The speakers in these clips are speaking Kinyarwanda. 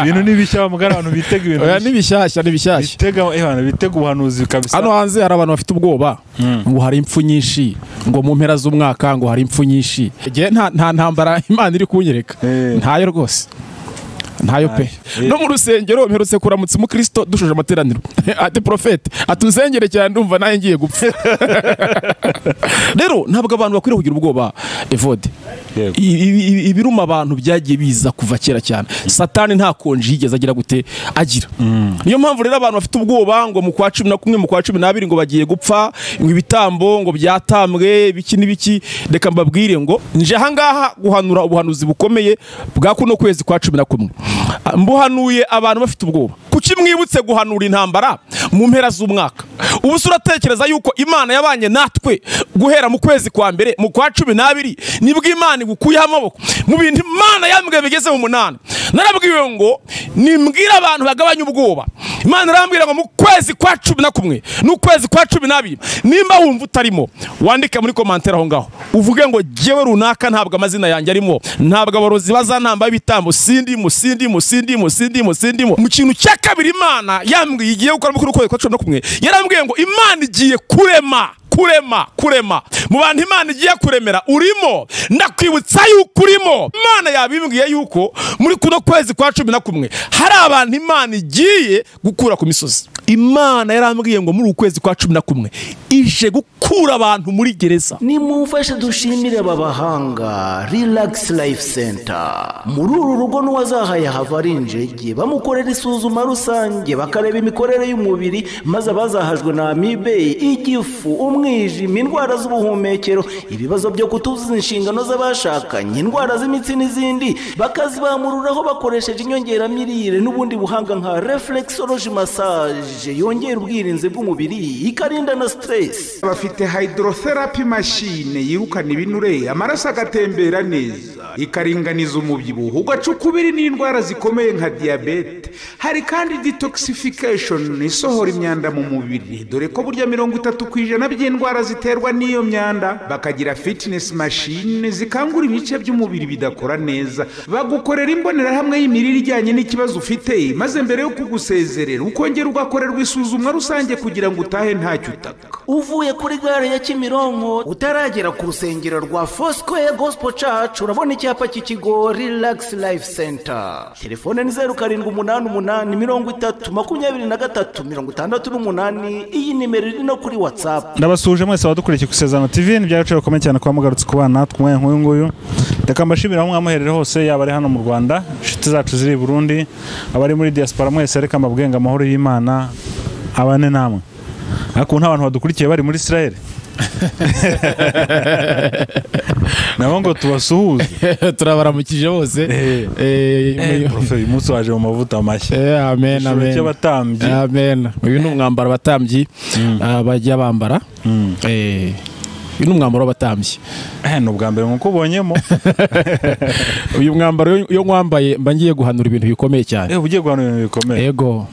Ibintu ni bishya mugara abantu bitega ibintu. Oya ni bishyashya ni bishyashya. Bitega abantu bitega ubuhanuzi kabisa. Hano hanze hari abantu bafite ubwoba ngo hari impfu nyinshi ngo mu mpera z'umwaka ngo hari impfu nyinshi. Igihe nta ntambara Imana iri kunyereka. Ntayo rwose. Ntayo pe. No mu rusengero mperutse kuramutsa umukristo dushoje amateraniro. Ati profete atuzengere cyane ndumva naye ngiye gupfa. Rero ntabwo abantu bakwiriye kugira ubwoba Evode. Ibiruma abantu byagiye biza kuva kera cyane. Satani nta konji yigeze agira gute agira. Niyo mpamvu rero abantu bafite ubwoba ngo mu kwa 11 mu kwa 12 ngo bagiye gupfa ngo ibitambo ngo byatambwe biki n'ibiki. Reka mbabwire ngo nje ahangaha guhanura ubuhanuzi bukomeye bwa kuno kwezi kwa 11. Mbuhanuye abantu bafite ubwoba. Kuki mwibutse guhanura intambara mu mpera z'umwaka? Ubu se uratekereza yuko Imana yabanye natwe guhera mu kwezi kwa mbere mu kwa 12 nibwo Imana igukuyeho amaboko mu bintu Imana yambwiye bigeze mu 8. Narabwiwe ngo nimbwira abantu bagabanye ubwoba. Imana irambwira ngo mu kwezi kwa 11 n'ukwezi kwa 12 nimba wumva utarimo wandike muri commentaire aho ngaho uvuge ngo jewe runaka ntabwo amazina yanjye arimo, ntabwo abarozi bazantamba ibitambo, sindimo sindimo sindimo sindimo sindimo. Mu kintu cya kabiri Imana yambwiye igiye gukora mu kwezi kwa 11 yarambwiye ngo Imana igiye kurema kurema kurema. Mu bantu Imana igiye kuremera urimo, ndakwibutsa yuko urimo. Imana yabimbwiye yuko muri kuno kwezi kwa 11 hari abantu Imana igiye gukura ku misozi. Imana yarambwiye ngo muri ukwezi kwa 11 ije gukura abantu muri gereza. Nimumfashe dushimire babahanga Relax Life Center. Muri uru rugo n'uwazahaye havarinjege bamukorera isuzuma rusange bakareba imikorere y'umubiri, maze abazahajwe na amibe, igifu, umwijima, indwara z'ubuhumekero, ibibazo byo kutuzuza inshingano z'abashakanye, indwara z'imitsi n'izindi, bakazibamururaho bakoresheje inyongeramirire n'ubundi buhanga nka reflexology massage yongera ubwirinzi bw'umubiri ikarinda na stress. Bafite hydrotherapy machine yirukana ibinure, amaraso agatembera neza, ikaringaniza umubyibuho ugacukubiri n'indwara zikomeye nka diabete. Hari kandi detoxification isohora imyanda mu mubiri, dore ko burya 30% by'indwara ziterwa n'iyo myanda. Bakagira fitness machine zikangura ibice by'umubiri bidakora neza, bagukorera imbonerahamwe y'imirire ijyanye n'ikibazo ufite, maze mbere yo kugusezerera ukongera ugakorerwa isuzumwa rusange kugira ngo utahe ntacyo utaka. Uvuye kuri gare ya Kimironko utaragera ku rusengero rwa Foursquare Gospel Church urabona icyapa cy'ikigo Relax Life Center. Telefone ni 0788 30 23 68. Iyi nimero iri no kuri WhatsApp. Ndabasuje mwese abadukurikiye ku Isezerano TV, ni byagaciro gakomeye cyane kwa mugarutse kubana natwe umwanya nk'uyu nguyu. Reka mbashimire aho mwamuherere hose, yaba ari hano mu Rwanda, inshuti zacu ziri i Burundi, abari muri diaspora mwese, reka mbabwenga amahoro y'Imana abane namwe. Ariko nta bantu badukurikiye bari muri Israel nabo ngo tubasuhuze. Turabaramukije bose. Profe, umunsi waje mu mavuta mashya. Amen amen. Cy'abatambyi. Amen. Uyu ni umwambaro abatambyi bajya bambara. Uyu ni umwambaro w'abatambyi. Ni ubwa mbere nkuko ubonyemo. Uyu mwambaro iyo nkwambaye mba ngiye guhanura ibintu bikomeye cyane. Ugiye guhanura ibintu bikomeye. Yego.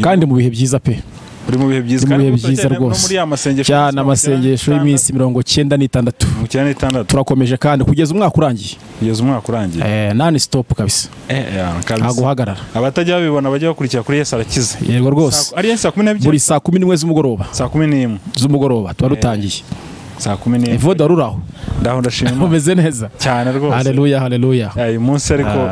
Kandi mu bihe byiza pe. Uri mu bihe byiza kandi byiza rwose. Cyane amasengesho y'iminsi 96. Turakomeje kandi kugeza umwaka urangiye. Kugeza umwaka urangiye. Non stop kabisa. Ntaguhagarara. Abatajya babibona bajya bakurikira kuri Yesu arakiza. Yego rwose. Ari saa 12. Buri saa 11 z'umugoroba. Saa 11 z'umugoroba tuba dutangiye. Saa 11. Evode aruraho. Ndaho ndashima. Umeze neza. Cyane rwose. Haleluya haleluya. Uyu munsi ariko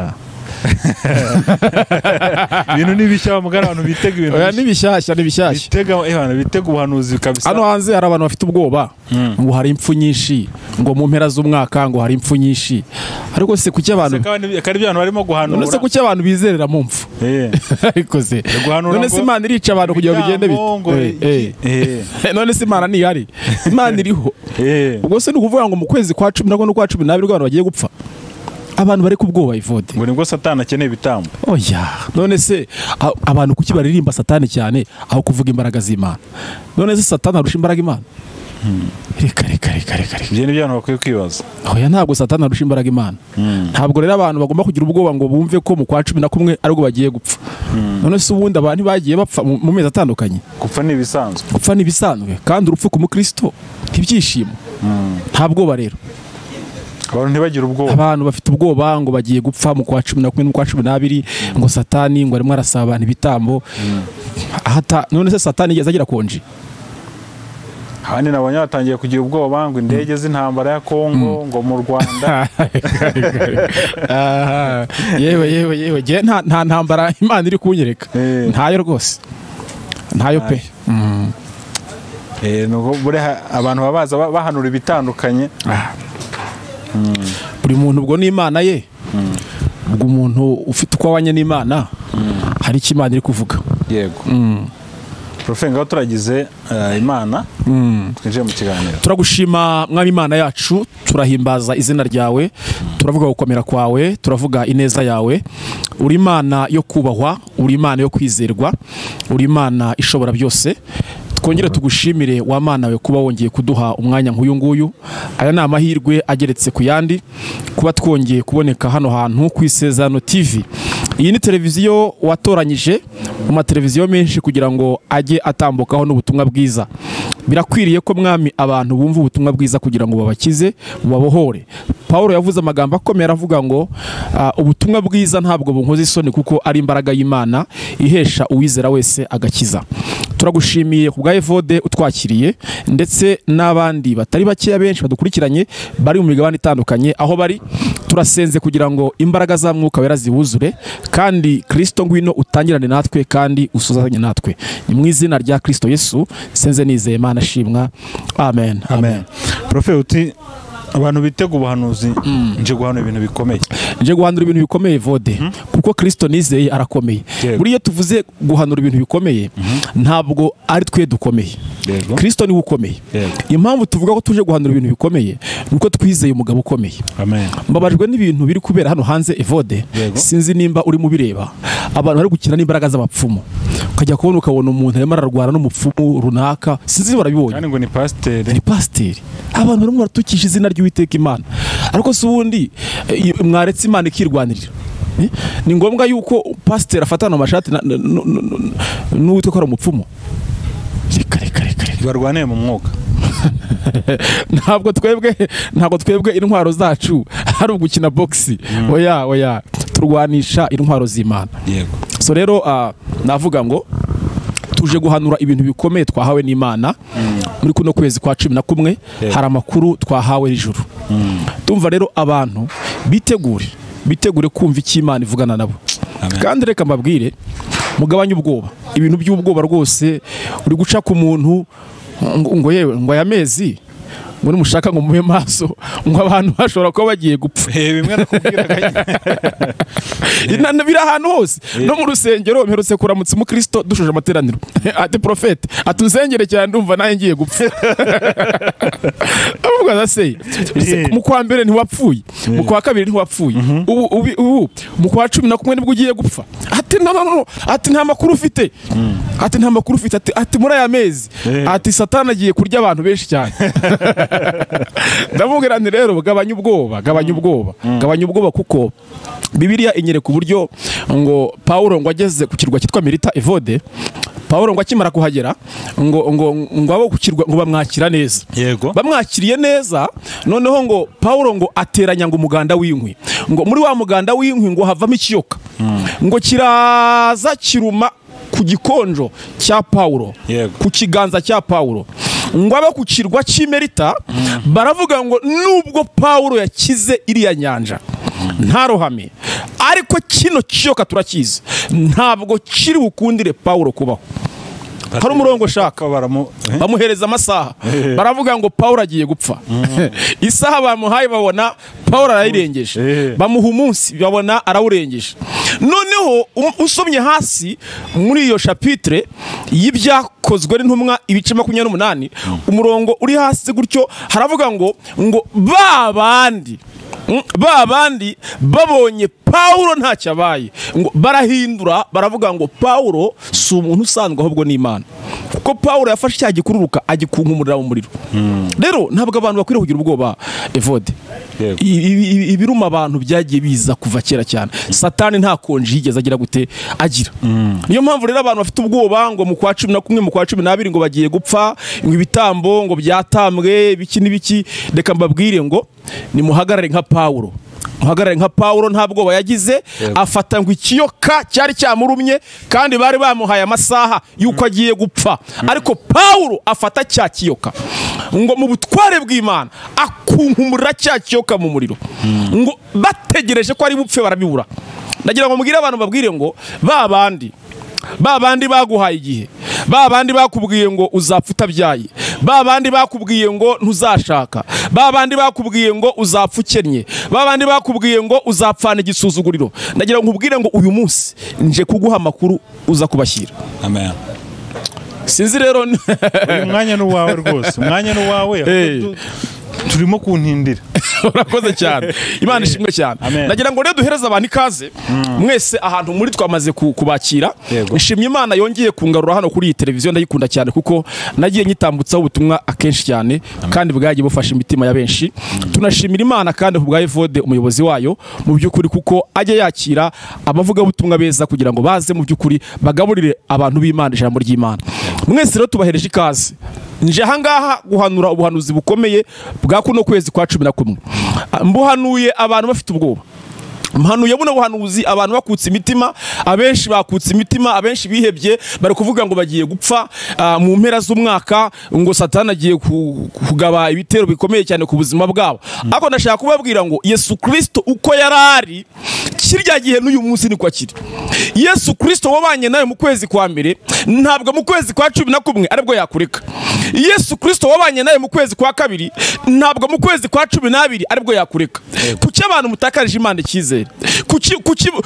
ibintu ni bishya mugara abantu bitega ibintu. Oya ni bishyashya ni bishyashya. Bitega abantu bitega ubuhanuzi kabisa. Hano hanze hari abantu bafite ubwoba ngo hari impfu nyinshi ngo mu mpera z'umwaka ngo hari impfu nyinshi. Ariko se kuki abantu kandi ibyo barimo guhanura? None se kuki abantu bizerera mu mpfu? Ariko se none se Imana irica abantu kugira ngo bigende bite? None se Imana ni ihari? Imana iriho. Ubwo se ni ukuvuga ngo mu kwezi kwa 11 no kwa 12 abantu bagiye gupfa? Abantu bari kubwoba Evode. Ngo nibwo Satani akeneye ibitambo. Oya, none se abantu kuki baririmba Satani cyane aho kuvuga imbaraga z'Imana? None se Satani arusha imbaraga Imana? Reka reka reka reka. Ibyo ni byo abantu bakwiye kwibaza. Oya ntabwo Satani arusha imbaraga Imana. Ntabwo rero abantu bagomba kugira ubwoba ngo bumve ko mu kwa 11 ariko bagiye gupfa. None se ubundi abantu bagiye bapfa mu mezi atandukanye. Gupfa ni ibisanzwe. Gupfa ni ibisanzwe kandi urupfu ku mukristo ntibyishimo. Nta bwoba rero. Abantu ntibagira ubwoba. Abantu bafite ubwoba ngo bagiye gupfa mu kwa 11 mu kwa 12 ngo Satani ngo arimo arasaba abantu ibitambo. Ahata none se Satani yigeze agira konji? Abandi nabonye batangiye kugira ubwoba ngo indege z'intambara ya Kongo ngo mu Rwanda. Yewe yewe yewe je nta ntambara Imana iri kunyereka. Ntayo rwose. Ntayo pe. Nuko bure abantu babaza bahanura ibitandukanye. Buri muntu ubwo ni Imana ye. Ubwo umuntu ufite uko abanye n'Imana hari icyo Imana iri kuvuga. Yego. Profe, ngaho turagize Imana twinjiye mu kiganiro. Turagushima mwami Imana yacu, turahimbaza izina ryawe, turavuga gukomera kwawe, turavuga ineza yawe. Uri Imana yo kubahwa, uri Imana yo kwizerwa, uri Imana ishobora byose. Twongere tugushimire wa Mana we kuba wongeye kuduha umwanya nk'uyu nguyu. Aya ni amahirwe ageretse ku yandi kuba twongeye kuboneka hano hantu ku Isezerano TV. Iyi ni televiziyo watoranyije mu mateleviziyo menshi kugira ngo ajye atambukaho n'ubutumwa bwiza. Birakwiriye ko mwami abantu bumva ubutumwa bwiza kugira ngo babakize, babohore. Paulo yavuze amagambo akomeye aravuga ngo ubutumwa bwiza ntabwo bunkoza isoni kuko ari imbaraga y'Imana ihesha uwizera wese agakiza. Turagushimiye ku bwa Evode utwakiriye ndetse n'abandi batari bakeya benshi badukurikiranye bari mu migabane itandukanye aho bari. Turasenze kugira ngo imbaraga za Mwuka Wera ziwuzure kandi Kristo ngwino utangirane natwe kandi usuzanye natwe. Ni mu izina rya Kristo Yesu senze nizeye Imana shimwa. Amen. Amen. Profe, uti abantu bitega ubuhanuzi nje guhanura ibintu bikomeye. Nje guhanura ibintu bikomeye Evode, kuko Kristo nizeye arakomeye. Buri iyo tuvuze guhanura ibintu bikomeye ntabwo ari twe dukomeye. Kristo niwe ukomeye. Impamvu tuvuga ko tuje guhanura ibintu bikomeye nuko twizeye umugabo ukomeye. Amen. Mbabajwe n'ibintu biri kubera hano hanze Evode. Sinzi nimba uri mubireba. Abantu bari gukina n'imbaraga z'abapfumu. Ukajya kubona ukabona umuntu arimo ararwana n'umupfumu runaka, sinzi barabibonye. Kandi ngo ni pasiteri. Ni pasiteri. Abantu barimo baratukisha izina ry'Uwiteka Imana. Ariko se ubundi mwaretse Imana ikirwanirira. Ni ngombwa yuko pasiteri afatana amashati n'uwitwa ko ari umupfumu. Reka reka reka. Barwaniye mu mwuka. Ntabwo twebwe intwaro zacu ari ugukina boxi. Oya oya, turwanisha intwaro z'Imana. Yego. So rero navuga ngo tuje guhanura ibintu bikomeye twahawe n'Imana muri kuno kwezi kwa 11. Hari amakuru twahawe ijuru. Tumva rero abantu bitegure kumva icyo Imana ivugana nabo. Kandi reka mbabwire mugabanye ubwoba. Ibintu by'ubwoba rwose uri guca ku muntu ngo yewe ngo aya mezi ngo nimushaka ngo mube maso ngo abantu bashobora kuba bagiye gupfa. Bimwe nakubwiraga biri ahantu hose no mu rusengero mperutse kuramutsa umukristo dushoje amateraniro ati profete atunsengere cyane ndumva naye ngiye gupfa. Avuga se mu kwa mbere ntiwapfuye, mu kwa kabiri ntiwapfuye, ubu mu kwa 11 nibwo ugiye gupfa. Ati no no no, ati nta makuru ufite, ati nta makuru ufite, ati muri aya mezi ati Satani agiye kurya abantu benshi cyane. Ndamubwira nti rero gabanya ubwoba, gabanya ubwoba, gabanya ubwoba kuko Bibiliya inyereka uburyo ngo Paulo ngo ageze ku kirwa cyitwa Melita Evode, Paulo ngo akimara kuhagera ngo ngo ngo abo ku kirwa ngo bamwakira neza. Yego. Bamwakiriye neza, noneho ngo Paulo ngo ateranya ngo umuganda w'inkwi. Ngo muri wa muganda w'inkwi ngo havamo ikiyoka. Ngo kiraza kiruma ku gikonjo cya Paulo, ku kiganza cya Paulo. Ngo abo ku kirwa cy'Imerita baravuga ngo nubwo Paulo yakize iriya nyanja ntarohame, ariko kino kiyoka turakizi ntabwo kiri bukundire Paulo kubaho. Hari umurongo shaka bamuhereza amasaha baravuga ngo Paulo agiye gupfa. Isaha bamuhaye babona Paulo arayirengeje, bamuha umunsi babona arawurengeje. Noneho usomye hasi muri iyo chapitre y'ibyakozwe n'intumwa ibice 28 umurongo uri hasi gutyo haravuga ngo ngo babandi babonye Paulo ntacyo abaye, ngo barahindura baravuga ngo Paulo si umuntu usanzwe ahubwo ni Imana, kuko Paulo yafashe cya gikururuka agikunkumurira mu muriro. Rero ntabwo abantu bakwiriye kugira ubwoba Evode. Ibiruma abantu byagiye biza kuva kera cyane. Satani nta konji yigeze agira gute agira. Niyo mpamvu rero abantu bafite ubwoba ngo mu kwa 11 mu kwa 12 ngo bagiye gupfa, ngo ibitambo ngo byatambwe ibiki n'ibiki. Reka mbabwire ngo nimuhagarare nka Paulo. Muhagarare nka Paulo, nta bwoba yagize, afata ngo ikiyoka cyari cyamurumye kandi bari bamuhaye amasaha yuko agiye gupfa, ariko Paulo afata cya kiyoka ngo mu butware bw'Imana akunkumura cya kiyoka mu muriro, ngo bategereje ko ari bupfe barabibura. Ndagira ngo mbwire abantu, babwire ngo ba bandi baguhaye igihe, ba bandi bakubwiye ngo uzapfa utabyaye, ba bandi bakubwiye ngo ntuzashaka, ba bandi bakubwiye ngo uzapfa ukennye, ba bandi bakubwiye ngo uzapfana igisuzuguriro, ndagira ngo nkubwire ngo uyu munsi nje kuguha amakuru uza kubashyira. Amen. Sinzi rero uyu mwanya ni uwawe rwose, umwanya ni uwawe, turimo kuntindira. Urakoze cyane, Imana ishimwe cyane. Ndagira ngo rero duhereze abantu ikaze mwese ahantu muri twamaze kubakira. Nshimye Imana yongeye kungarura hano kuri iyi televiziyo, ndayikunda cyane kuko nagiye nyitambutsaho ubutumwa akenshi cyane kandi bwagiye bufasha imitima ya benshi. Tunashimira Imana kandi kubwa Evode umuyobozi wayo mu by'ukuri, kuko ajya yakira abavuga ubutumwa beza kugira ngo baze mu by'ukuri bagaburire abantu b'Imana ijambo ry'Imana. Mwese rero tubahereje ikaze. Nje ahangaha guhanura ubuhanuzi bukomeye bwa kuno kwezi kwa 11. Mbuhanuye abantu bafite ubwoba, mpanuye buno buhanuzi abantu bakutse imitima, abenshi bakutse imitima, abenshi bihebye bari kuvuga ngo bagiye gupfa mu mpera z'umwaka, ngo Satani agiye kugaba ibitero bikomeye cyane ku buzima bwabo. Ariko ndashaka kubabwira ngo Yesu Kristo uko yarari kirya gihe n'uyu munsi niko akiri. Yesu Kristo wabanye nawe mu kwezi kwa mbere, ntabwo mu kwezi kwa 11 aribwo yakureka. Yesu Kristo wabanye nawe mu kwezi kwa kabiri, ntabwo mu kwezi kwa 12 aribwo yakureka. Kuki abantu mutakarije Imana icyizere?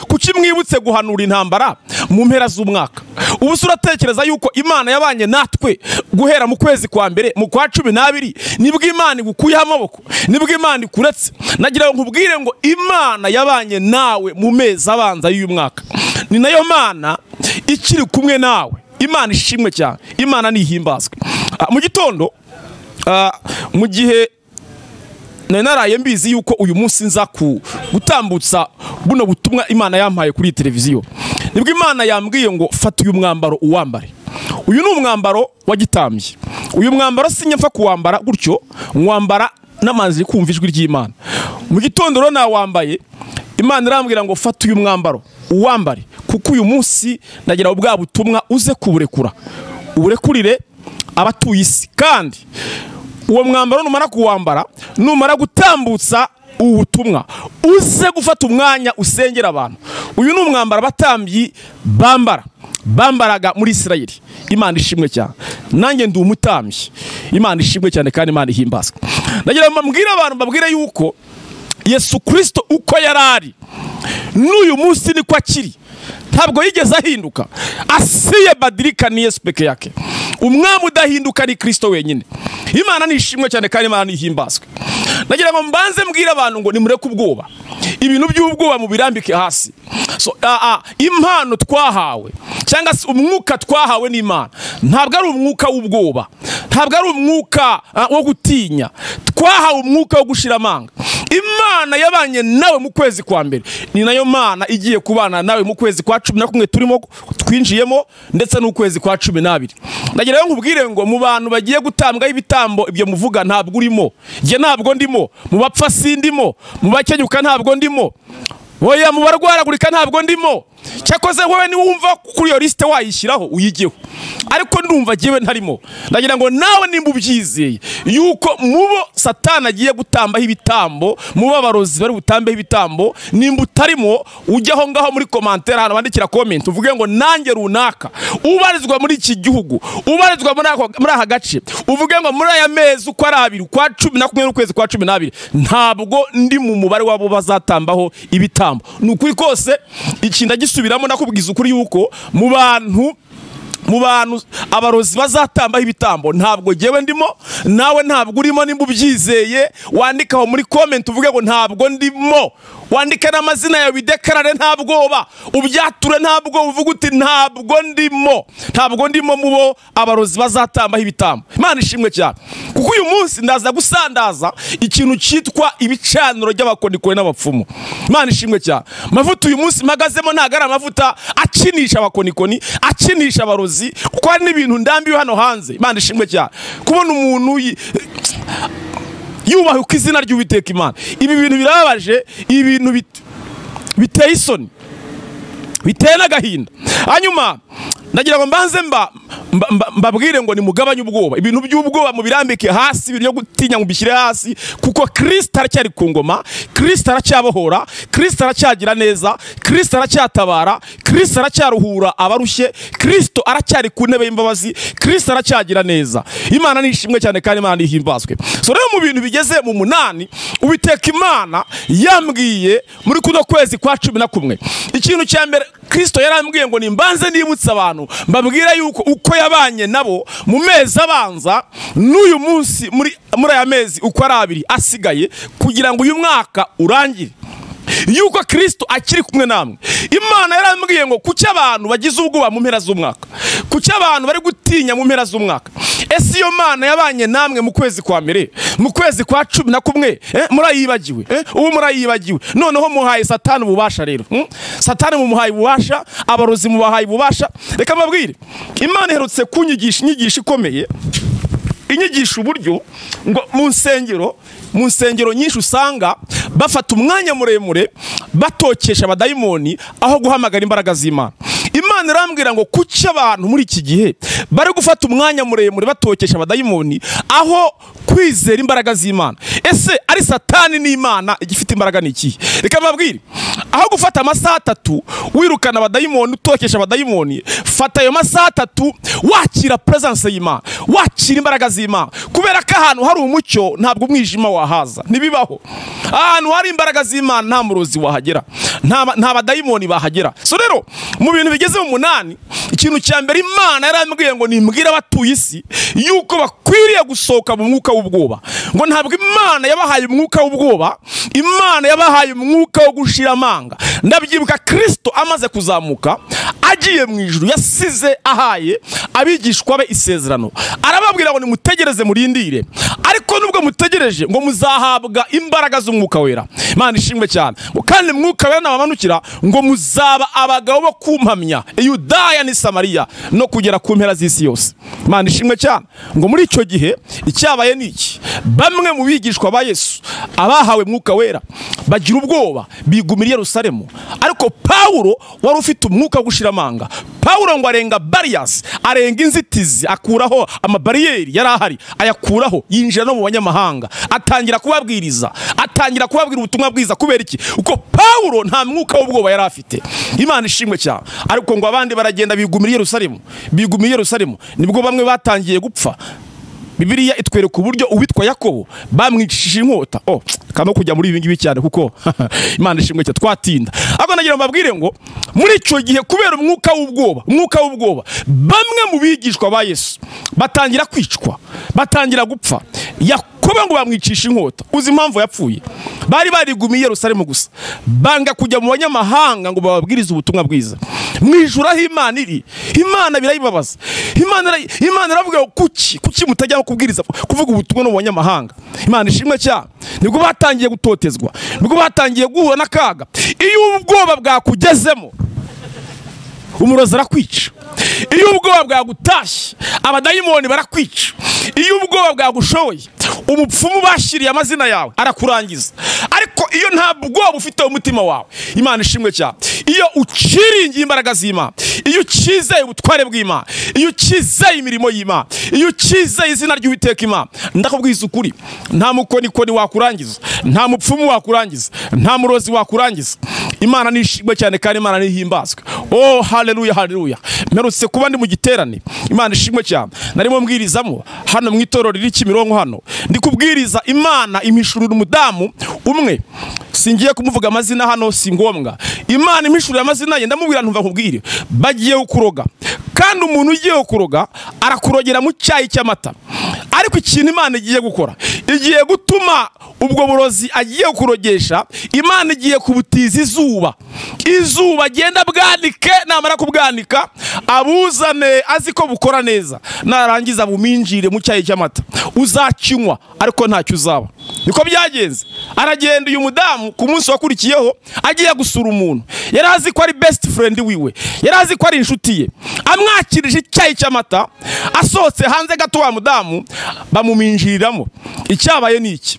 Kuki mwibutse guhanura intambara mu mpera z'umwaka? Ubu se uratekereza yuko Imana yabanye natwe guhera mu kwezi kwa mbere mu kwa 12 nibwo Imana igukuyeho amaboko, nibwo Imana ikuretse? Nagira ngo nkubwire ngo Imana yabanye nawe mu mezi abanza y'uyu mwaka, ni nayo Mana ikiri kumwe nawe. Imana ishimwe cyane, Imana nihimbazwe. Mu gitondo mu gihe naraye mbizi yuko uyu munsi nza gutambutsa buno butumwa Imana yampaye kuri televiziyo, nibwo Imana yambwiye ngo fata uyu mwambaro uwambare. Uyu ni umwambaro wa gitambye. Uyu mwambaro sinyapfa kuwambara gutyo, mwambara n'amazi kumva ijwi ry'Imana. Mu gitondo rero nawambaye, Imana irambwira ngo fata uyu mwambaro uwambare, kuko uyu munsi ndagira ubwa butumwa uze kuburekura, uburekurire abatuye isi. Kandi uwo mwambaro numara kuwambara, numara gutambutsa ubutumwa, uze gufata umwanya usengera abantu. Uyu ni umwambaro abatambyi bambaraga muri Isirayeli. Imana ishimwe cyane, nanjye ndi umutambyi. Imana ishimwe cyane kandi Imana ihimbazwe. Ndagira ngo mbwire abantu, mbabwire yuko Yesu Kristo uko yarari n'uyu munsi niko akiri, ntabwo yigeze ahinduka. Asiye badilika ni Yesu peke yake. Umwami udahinduka ni Kristo wenyine. Imana nishimwe cyane kandi Imana nihimbazwe. Nagira ngo mbanze mbwire abantu ngo nimureke ubwoba, ibintu by'ubwoba mubirambike hasi. So impano twahawe cyangwa se umwuka twahawe n'Imana ntabwo ari umwuka w'ubwoba, ntabwo ari umwuka wo gutinya. Twahawe umwuka wo gushira amanga. Imana yabanye nawe mu kwezi kwa mbere, ni nayo Mana igiye kubana nawe mu kwezi kwa 11 turimo twinjiyemo, ndetse n'ukwezi kwa 12. Ndagira ngo nkubwire ngo mu bantu bagiye gutambwa ibitambo ibyo muvuga ntabwo urimo, nge ntabwo ndimo, mu bapfa sindimo, mu bakenyuka ntabwo ndimo, oya mu barwaragurika ntabwo ndimo. Cyakoze wowe ni wumva kuri iyo liste wayishyiraho uyigeho, ariko ndumva giwe ntarimo. Ndagira ngo nawe nimba ubyizeye yuko mubo Satani agiye gutambaho ibitambo, mubo abarozi bari butambeho ibitambo, nimba utarimo ujye aho ngaho muri commentaire ahantu bandikira comment uvuge ngo nanjye runaka ubarizwa muri iki gihugu, ubarizwa muri aka gace, uvuge ngo muri aya mezi uko ari abiri, kwa 11 n'ukwezi kwa 12, ntabwo ndi mu mubare wabo bazatambaho ibitambo. Ni ukuri kose ikinda gisubiramo nakubwiza ukuri yuko mu bantu abarozi bazatambaho ibitambo ntabwo jewe ndimo, nawe ntabwo urimo. Nimba ubyizeye wandikaho muri comment uvuge ngo ntabwo ndimo. Wandike n'amazina yawe, bidekarare nta bwoba, ubyature nta bwoba, uvuga uti ntabwo ndimo, ntabwo ndimo mubo abarozi bazatambaho ibitambo. Imana ishimwe cyane, kuko uyu munsi ndaza gusandaza ikintu cyitwa ibicaniro by'abakonikoni n'abapfumu. Imana ishimwe cyane. Amavuta uyu munsi mpagazemo ntabwo ari amavuta akinisha abakonikoni, akinisha abarozi, kuko hari n'ibintu ndambiwe hano hanze. Imana ishimwe cyane. Kubona umuntu yubaha izina ry'Uwiteka Imana, ibi bintu birababaje, ibi bintu biteye isoni, biteye n'agahinda. Hanyuma ndagira ngo mbanze mbabwire ngo nimugabanye ubwoba, ibintu by'ubwoba mubirambike hasi, ibintu byo gutinya mubishyire hasi, kuko Kristo aracyari ku ngoma, Kristo aracyabohora, Kristo aracyagira neza, Kristo aracyatabara, Kristo aracyaruhura abarushye, Kristo aracyari ku ntebe y'imbabazi, Kristo aracyagira neza. Imana nishimwe cyane kandi Imana ihimbazwe. So rero mu bintu bigeze mu 8 Uwiteka Imana yambwiye muri kuno kwezi kwa 11, ikintu cya mbere Kristo yarambwiye ngo nimbanze nibutse abantu, mbabwira yuko uko yabanye nabo mu mezi abanza n'uyu munsi muri aya mezi uko ari abiri asigaye kugira ngo uyu mwaka urangire, yuko Kristo akiri kumwe namwe. Imana yarambwiye ngo kuki abantu bagize ubwoba mu mpera z'umwaka, kuki abantu bari gutinya mu mpera z'umwaka? Ese iyo Mana yabanye namwe mu kwezi kwa mbere, mu kwezi kwa 11, murayibagiwe? Ubu murayibagiwe. Noneho muhaye Satani ububasha rero. Satani mumuhaye ububasha, abarozi mubahaye ububasha. Reka mbabwire, Imana iherutse kunyigisha inyigisho ikomeye, inyigisha uburyo ngo mu nsengero nyinshi usanga bafata umwanya muremure batokesha abadayimoni aho guhamagara imbaraga z'Imana. Imana irambwira ngo kuki abantu muri iki gihe bari gufata umwanya muremure batokesha abadayimoni aho kwizera imbaraga z'Imana? Ese ari Satani n'Imana igifite imbaraga ni ikihe? Reka mbabwire, aho gufata amasaha 3 wirukana abadayimoni, utokesha abadayimoni, fata ayo masaha 3 wakira presence y'Imana, wakira imbaraga z'Imana. Kubera ko ahantu hari umucyo ntabwo umwijima wahaza, ntibibaho. Ahantu hari imbaraga z'Imana nta murozi wahagera, nta badayimoni bahagera. So rero mu bintu bigeze mu 8, ikintu cya mbere Imana yarambwiye ngo nimbwire abatuye isi yuko bakwiriye gusohoka mu mwuka w'ubwoba. Ngo ntabwo Imana yabahaye umwuka w'ubwoba, Imana yabahaye umwuka wo gushira amanga. Ndabyibuka Kristo amaze kuzamuka agiye mu ijuru, yasize ahaye abigishwa be isezerano, arababwira ngo nimutegereze murindire, ariko nubwo mutegereje ngo muzahabwa imbaraga z'umwuka wera. Imana ishimwe cyane. Ngo kandi mwuka wera nabamanukira ngo muzaba abagabo bo kumpamya Yudaya ni Samariya no kugera ku mpera z'isi yose. Imana ishimwe cyane. Ngo muri icyo gihe icyabaye ni iki? Bamwe mu bigishwa ba Yesu abahawe mwuka wera bagira ubwoba bigumira i Yerusalemu, ariko Paulo wari ufite umwuka wo gushira amanga, Paulo ngo arenga barriers, arenga inzitizi, akuraho amabariyeri yari ahari, ayakuraho, yinjira no mu banyamahanga, atangira kubabwiriza, atangira kubabwira ubutumwa bwiza. Kubera iki? Uko Paulo nta mwuka w'ubwoba yari afite. Imana ishimwe cyane. Ariko ngo abandi baragenda bigumira i Yerusalemu, bigumira i Yerusalemu, nibwo bamwe batangiye gupfa. Bibiliya itwereka uburyo uwitwa Yakobo bamwicishije inkota. Oh, kama kujya muri ibi ngibi cyane kuko Imana ishimwe cyane twatinda. Ariko nagira mbabwire ngo muri icyo gihe kubera umwuka w'ubwoba, umwuka w'ubwoba, bamwe mu bigishwa ba Yesu batangira kwicwa, batangira gupfa. Yakobo ngo bamwicisha inkota. Uzi impamvu yapfuye? Bari barigumiye Yerusalemu gusa, banga kujya mu banyamahanga ngo bababwirize ubutumwa bwiza. Mu ijuru aho Imana iri, Imana birayibabaza. Imana iravuga kuki mutajya kubwiriza kuvuga ubutumwa no mu banyamahanga? Imana ishimwe cyane. Nibwo batangiye gutotezwa, nibwo batangiye guhura n'akaga. Iyo ubwoba bwakugezemo umurozi arakwica, iyo ubwoba bwagutashye abadayimoni barakwica, iyo ubwoba bwagushoboye umupfumu bashyiriye amazina yawe arakurangiza. Ariko iyo nta bwoba ufite mu mutima wawe, Imana ishimwe cyane, iyo uciringiye imbaraga z'Imana, iyo ukizeye ubutware bw'Imana, iyo ukizeye imirimo y'Imana, iyo ukizeye izina ry'Uwiteka Imana, ndakubwiza ukuri, nta mukonikoni wakurangiza, nta mupfumu wakurangiza, nta murozi wakurangiza. Imana nishimwe cyane kandi Imana nihimbazwe. Oh, haleluya, haleluya. Mperutse kuba ndi mu giterane, Imana ishimwe cyane, narimo mbwirizamo hano mu itorero riri Kimironko hano, ndi kubwiriza Imana impishurira umudamu umwe, singiye kumuvuga amazina hano si ngombwa. Imana impishurira amazina ye, ndamubwira ntumva nkubwire, bagiye kuroga, kandi umuntu ugiye kuroga arakurogera mu cyayi cy'amata. Ariko ikintu Imana igiye gukora, igiye gutuma ubwo burozi agiye kurogesha, Imana igiye kubutiza izuba. Izuba agenda bwanike, namara kubwanika abuzane azi ko bukora neza, narangiza buminjire mu cyayi cy'amata, uzakinywa ariko ntacyo uzaba. Niko byagenze. Aragenda uyu mudamu ku munsi wakurikiyeho agiye gusura umuntu yari azi ko ari best friend wiwe, yari azi ko ari inshuti ye. Amwakirije icyayi cy'amata, asohotse hanze gato wa mudamu bamuminjiriramo. Icyabaye ni iki?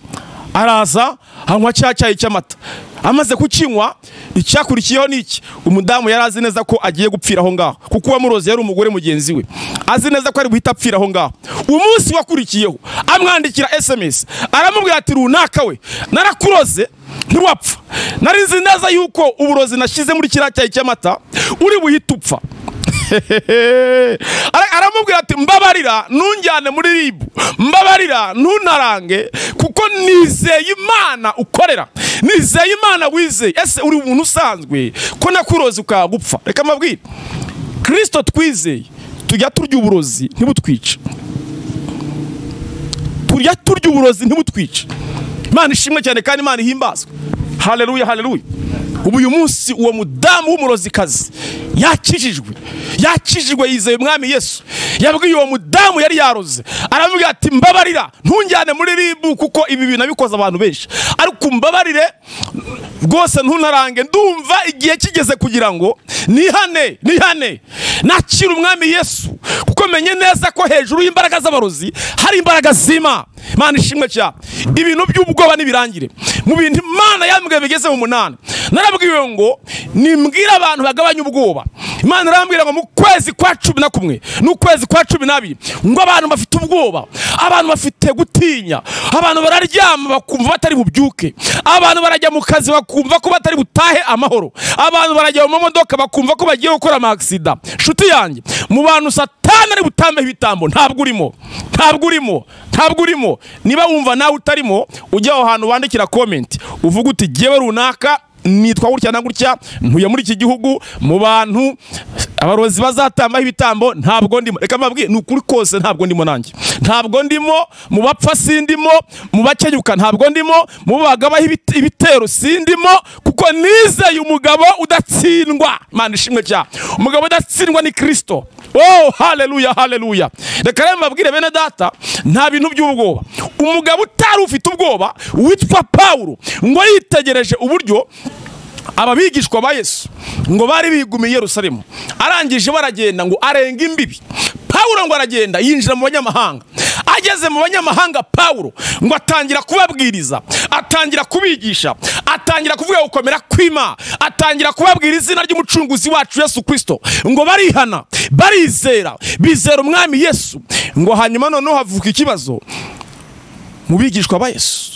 Araza anywa cya cyayi cy'amata. Amaze kukinywa, icyakurikiyeho ni iki? Umudamu yari azi neza ko agiye gupfira aho ngaho, kuko uwamuroze yari umugore mugenzi we, azi neza ko ari buhita apfira aho ngaho. Umunsi wakurikiyeho amwandikira SMS, aramubwira ati runaka we, narakuroze ntiwapfa, nari nzi neza yuko uburozi nashize muri kiriya cyayi cy'amata uri buhite upfa. Aramubwira ati mbabarira ntunjyane muri ribu, mbabarira ntunarange, kuko nizeye Imana ukorera, nizeye Imana wizeye. Ese uri umuntu usanzwe ko nakuroze ukagupfa? Reka mbabwire, Kristo twizeye tujya turya uburozi ntibutwice, turya turya uburozi ntibutwice. Imana ishimwe cyane kandi Imana ihimbazwe. Haleluya, haleluya. Ubu uyu munsi uwo mudamu w'umurozikazi yakijijwe, yizeye Umwami Yesu. Yabwiye uwo mudamu yari yaroze, aramubwira ati mbabarira ntunjyane muri ribu, kuko ibi bintu nabikoze abantu benshi, ariko mbabarire rwose ntunarange, ndumva igihe kigeze kugira ngo nihane nakira Umwami Yesu, kuko menye neza ko hejuru y'imbaraga z'abarozi hari imbaraga z'Imana. Imana ishimwe cyane. Ibintu by'ubwoba nibirangire. Mu bintu Imana yambwiye bigeze mu 8, narabwiwe ngo nimbwira abantu bagabanya ubwoba. Imana irambwira ngo mu kwezi kwa 11 n'ukwezi kwa 12 ngo abantu bafite ubwoba, abantu bafite gutinya, abantu bararyama bakumva batari bubyuke, abantu barajya mu kazi bakumva ko batari butahe amahoro, abantu barajya mu modoka bakumva ko bagiye gukora amaksida. Nshuti yanjye, mu bantu Satani ari butambe ibitambo ntabwo urimo, ntabwo urimo, ntabwo urimo. Niba wumva nawe utarimo, ujya aho hantu wandikira comment uvuga uti jyewe runaka nitwa gutya na gutya, ntuye muri iki gihugu, mu bantu abarozi bazatambaho ibitambo ntabwo ndimo. Reka mbabwire, ni ukuri kose ntabwo ndimo nanjye, ntabwo ndimo mu bapfa, sindimo mu bakenyuka, ntabwo ndimo mu bagabaho ibitero, sindimo, kuko nizeye umugabo udatsindwa. Imana ishimwe cyane. Umugabo udatsindwa ni Kristo. Oh, haleluya, haleluya. Reka rero mbabwire bene data, nta bintu by'ubwoba. Umugabo utari ufite ubwoba witwa Paulo ngo yitegereje uburyo ababigishwa ba Yesu ngo bari bigumiye Yerusalemu, arangije baragenda ngo arenga imbibi. Paulo ngo aragenda yinjira mu banyamahanga. Ageze mu banyamahanga Paulo ngo atangira kubabwiriza, atangira kubigisha, atangira kuvuga gukomera kw'Imana, atangira kubabwira izina ry'umucunguzi wacu Yesu Kristo, ngo barihana, barizera, bizera Umwami Yesu. Ngo hanyuma noneho havuka ikibazo mu bigishwa ba Yesu.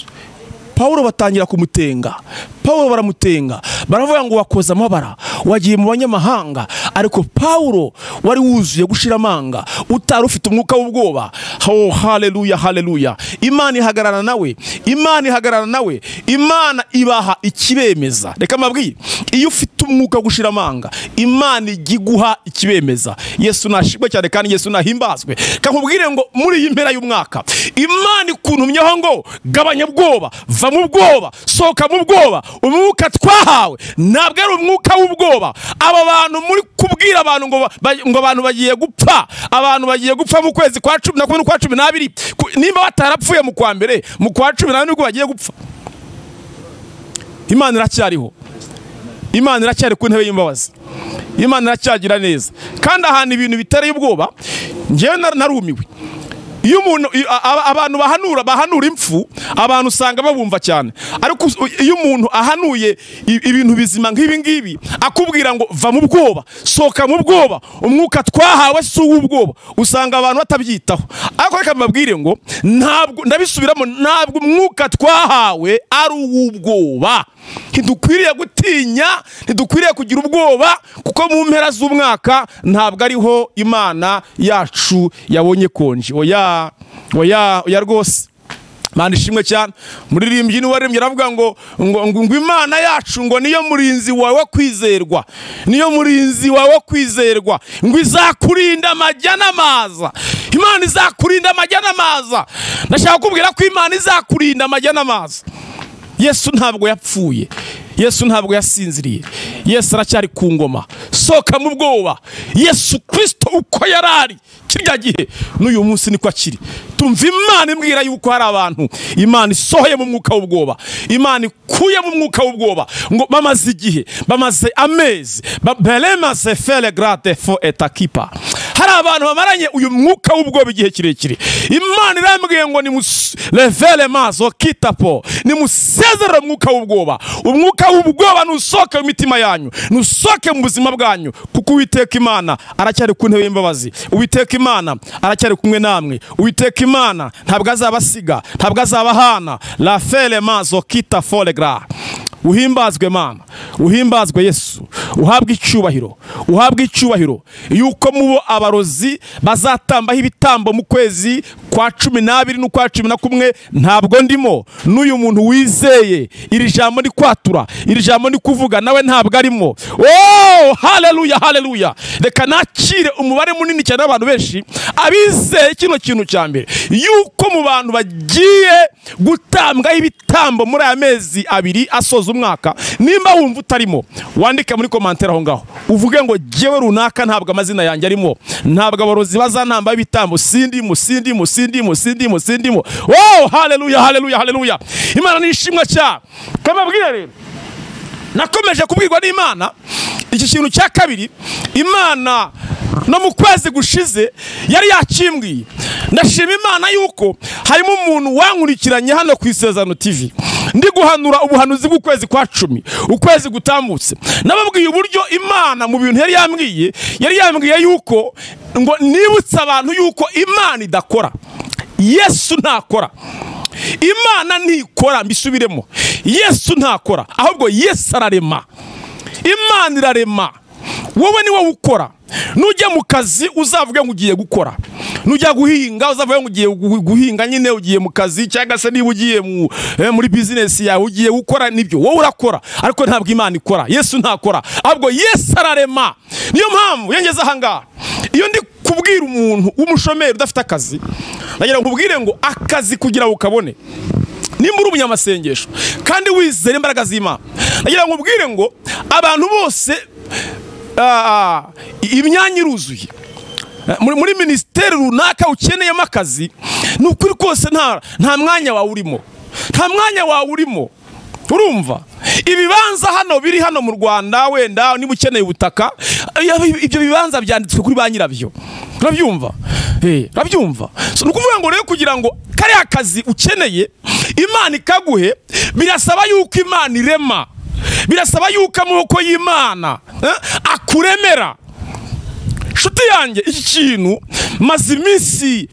Paulo batangira kumutenga, Paulo baramutenga, baravuga ngo wakoze amabara, wagiye mu banyamahanga. Ariko Paulo wari wuzuye gushira amanga, utari ufite umwuka w'ubwoba. Oh, haleluya, haleluya. Imana ihagararana nawe, Imana ihagararana nawe, Imana ibaha ikibemeza. Reka mbabwire, iyo ufite umwuka gushira amanga, Imana igiguha ikibemeza. Yesu nashimwe cyane kandi Yesu nahimbazwe. Kakubwire ngo muri iyi mpera y'umwaka, Imana ikuntumyeho ngo gabanya ubwoba, va mu bwoba, sohoka mu bwoba. Umwuka twahawe ntabwo ari umwuka w'ubwoba. Aba bantu muri kubwira abantu ngo abantu bagiye gupfa, abantu bagiye gupfa mu kwezi kwa 11 n'ukwa 12, nimba batarapfuye mu kwa mbere, mu kwa 12 nibwo bagiye gupfa. Imana iracyariho, Imana iracyari ku ntebe y'imbabazi, Imana iracyagira neza. Kandi ahantu ibintu bitari ubwoba, njyewe narumiwe. Iyo umuntu abantu bahanura impfu, abantu usanga babumva cyane. Ariko iyo umuntu ahanuye ibintu bizima nk'ibi ngibi, akubwira ngo va mu bwoba, sohoka mu bwoba, umwuka twahawe si uw'ubwoba, usanga abantu batabyitaho. Ariko reka mbabwire ngo ntabwo, ndabisubiramo, ntabwo umwuka twahawe ari uw'ubwoba. Ntidukwiriye gutinya, ntidukwiriye kugira ubwoba, kuko mu mpera z'umwaka ntabwo ariho Imana yacu yabonye konji. Oya, oya, oya rwose. Imana ishimwe cyane. Muririmbyi ni waririmbye aravuga ngo ngo Imana yacu ngo niyo murinzi wawe kwizerwa, niyo murinzi wawe kwizerwa, ngo izakurinda amajya n'amaza. Imana izakurinda amajya n'amaza. Ndashaka kukubwira ko Imana izakurinda amajya n'amaza. Yesu ntabwo yapfuye, Yesu ntabwo yasinziriye, Yesu aracyari ku ngoma. Soka mu bwoba. Yesu Kristo uko yarari kirya gihe n'uyu munsi niko akiri. Tumva Imana imbwira yuko hari abantu Imana isohoye mu mwuka w'ubwoba, Imana ikuye mu mwuka w'ubwoba, ngo bamaze igihe, bamaze amezi, belemaze fele grade fo etakipa. Hari abantu bamaranye uyu mwuka w'ubwoba igihe kirekire. Imana irambwiye ngo ni levele mazo kitapo, nimusezerere umwuka w'ubwoba. Umwuka w'ubwoba nusoke mu mitima yanyu, nusoke mu buzima bwanyu, kuko Uwiteka Imana aracyari ku ntebe y'imbabazi. Uwiteka Imana aracyari kumwe namwe. Uwiteka Imana ntabwo azabasiga, ntabwo azabahana. La fele mazo kita fole gra. Uhimbazwe Mana, uhimbazwe Yesu, uhabwe icyubahiro, uhabwe icyubahiro yuko mubo abarozi bazatambaho ibitambo mu kwezi kwa 12 n'ukwa 11 ntabwo ndimo. N'uyu muntu wizeye iri jambo ndi kwatura, iri jambo ndi kuvuga, nawe ntabwo arimo. Oh, haleluya, haleluya. Reka nakire umubare munini cyane w'abantu benshi abizeye kino kintu cya mbere, yuko mu bantu bagiye gutambwaho ibitambo muri aya mezi abiri asoza umwaka. Nimba wumva utarimo, wandike muri commentaire aho ngaho uvuge ngo jyewe runaka ntabwo amazina yanjye arimo, ntabwo abarozi bazantamba ibitambo, sindimo, sindimo, sindimo, sindimo, sindimo. Oh, haleluya, haleluya, haleluya. Imana nishimwe cyane. Kamabwire rero, nakomeje kubwirwa n'Imana iki kintu cya kabiri. Imana no mu kwezi gushize yari yakimbwiye. Ndashima Imana yuko harimo umuntu wankurikiranye hano ku Isezerano TV ndi guhanura ubuhanuzi bw'ukwezi kwa 10, ukwezi gutambutse. Nababwiye uburyo Imana mu bintu yari yambwiye, yari yambwiye yuko ngo nibutse abantu yuko Imana idakora, Yesu ntakora, Imana ntikora. Mbisubiremo, Yesu ntakora, ahubwo Yesu ararema. Imana irarema, wowe ni wowe ukora. Nujya mu kazi uzavuge ngo ugiye gukora, nujya guhinga uzavuge ngo ugiye guhinga nyine, ugiye mu kazi, cyangwa se niba ugiye muri business yawe ugiye gukora, nibyo wowe urakora, ariko ntabwo Imana ikora. Yesu ntakora, ahubwo Yesu ararema. Niyo mpamvu yengeze aha ngaha, iyo ndi kubwira umuntu w'umushomeri udafite akazi, nagira ngo nkubwire ngo akazi kugira ukabone, nimba uri umunyamasengesho kandi wizera imbaraga z'Imana, nagira ngo nkubwire ngo abantu bose imyanya iruzuye muri minisiteri runaka ukeneyemo akazi, ni ukuri kose nta mwanya wawe urimo, nta mwanya wawe urimo. Urumva ibibanza hano biri hano mu Rwanda, wenda niba ukeneye ubutaka, ibyo bibanza byanditswe kuri ba nyirabyo. Urabyumva? Urabyumva? So ni ukuvuga ngo rero kugira ngo kariya kazi ukeneye Imana ikaguhe, birasaba yuko Imana irema, birasaba yuko amaboko y'Imana akuremera. Nshuti yanjye, iki kintu maze iminsi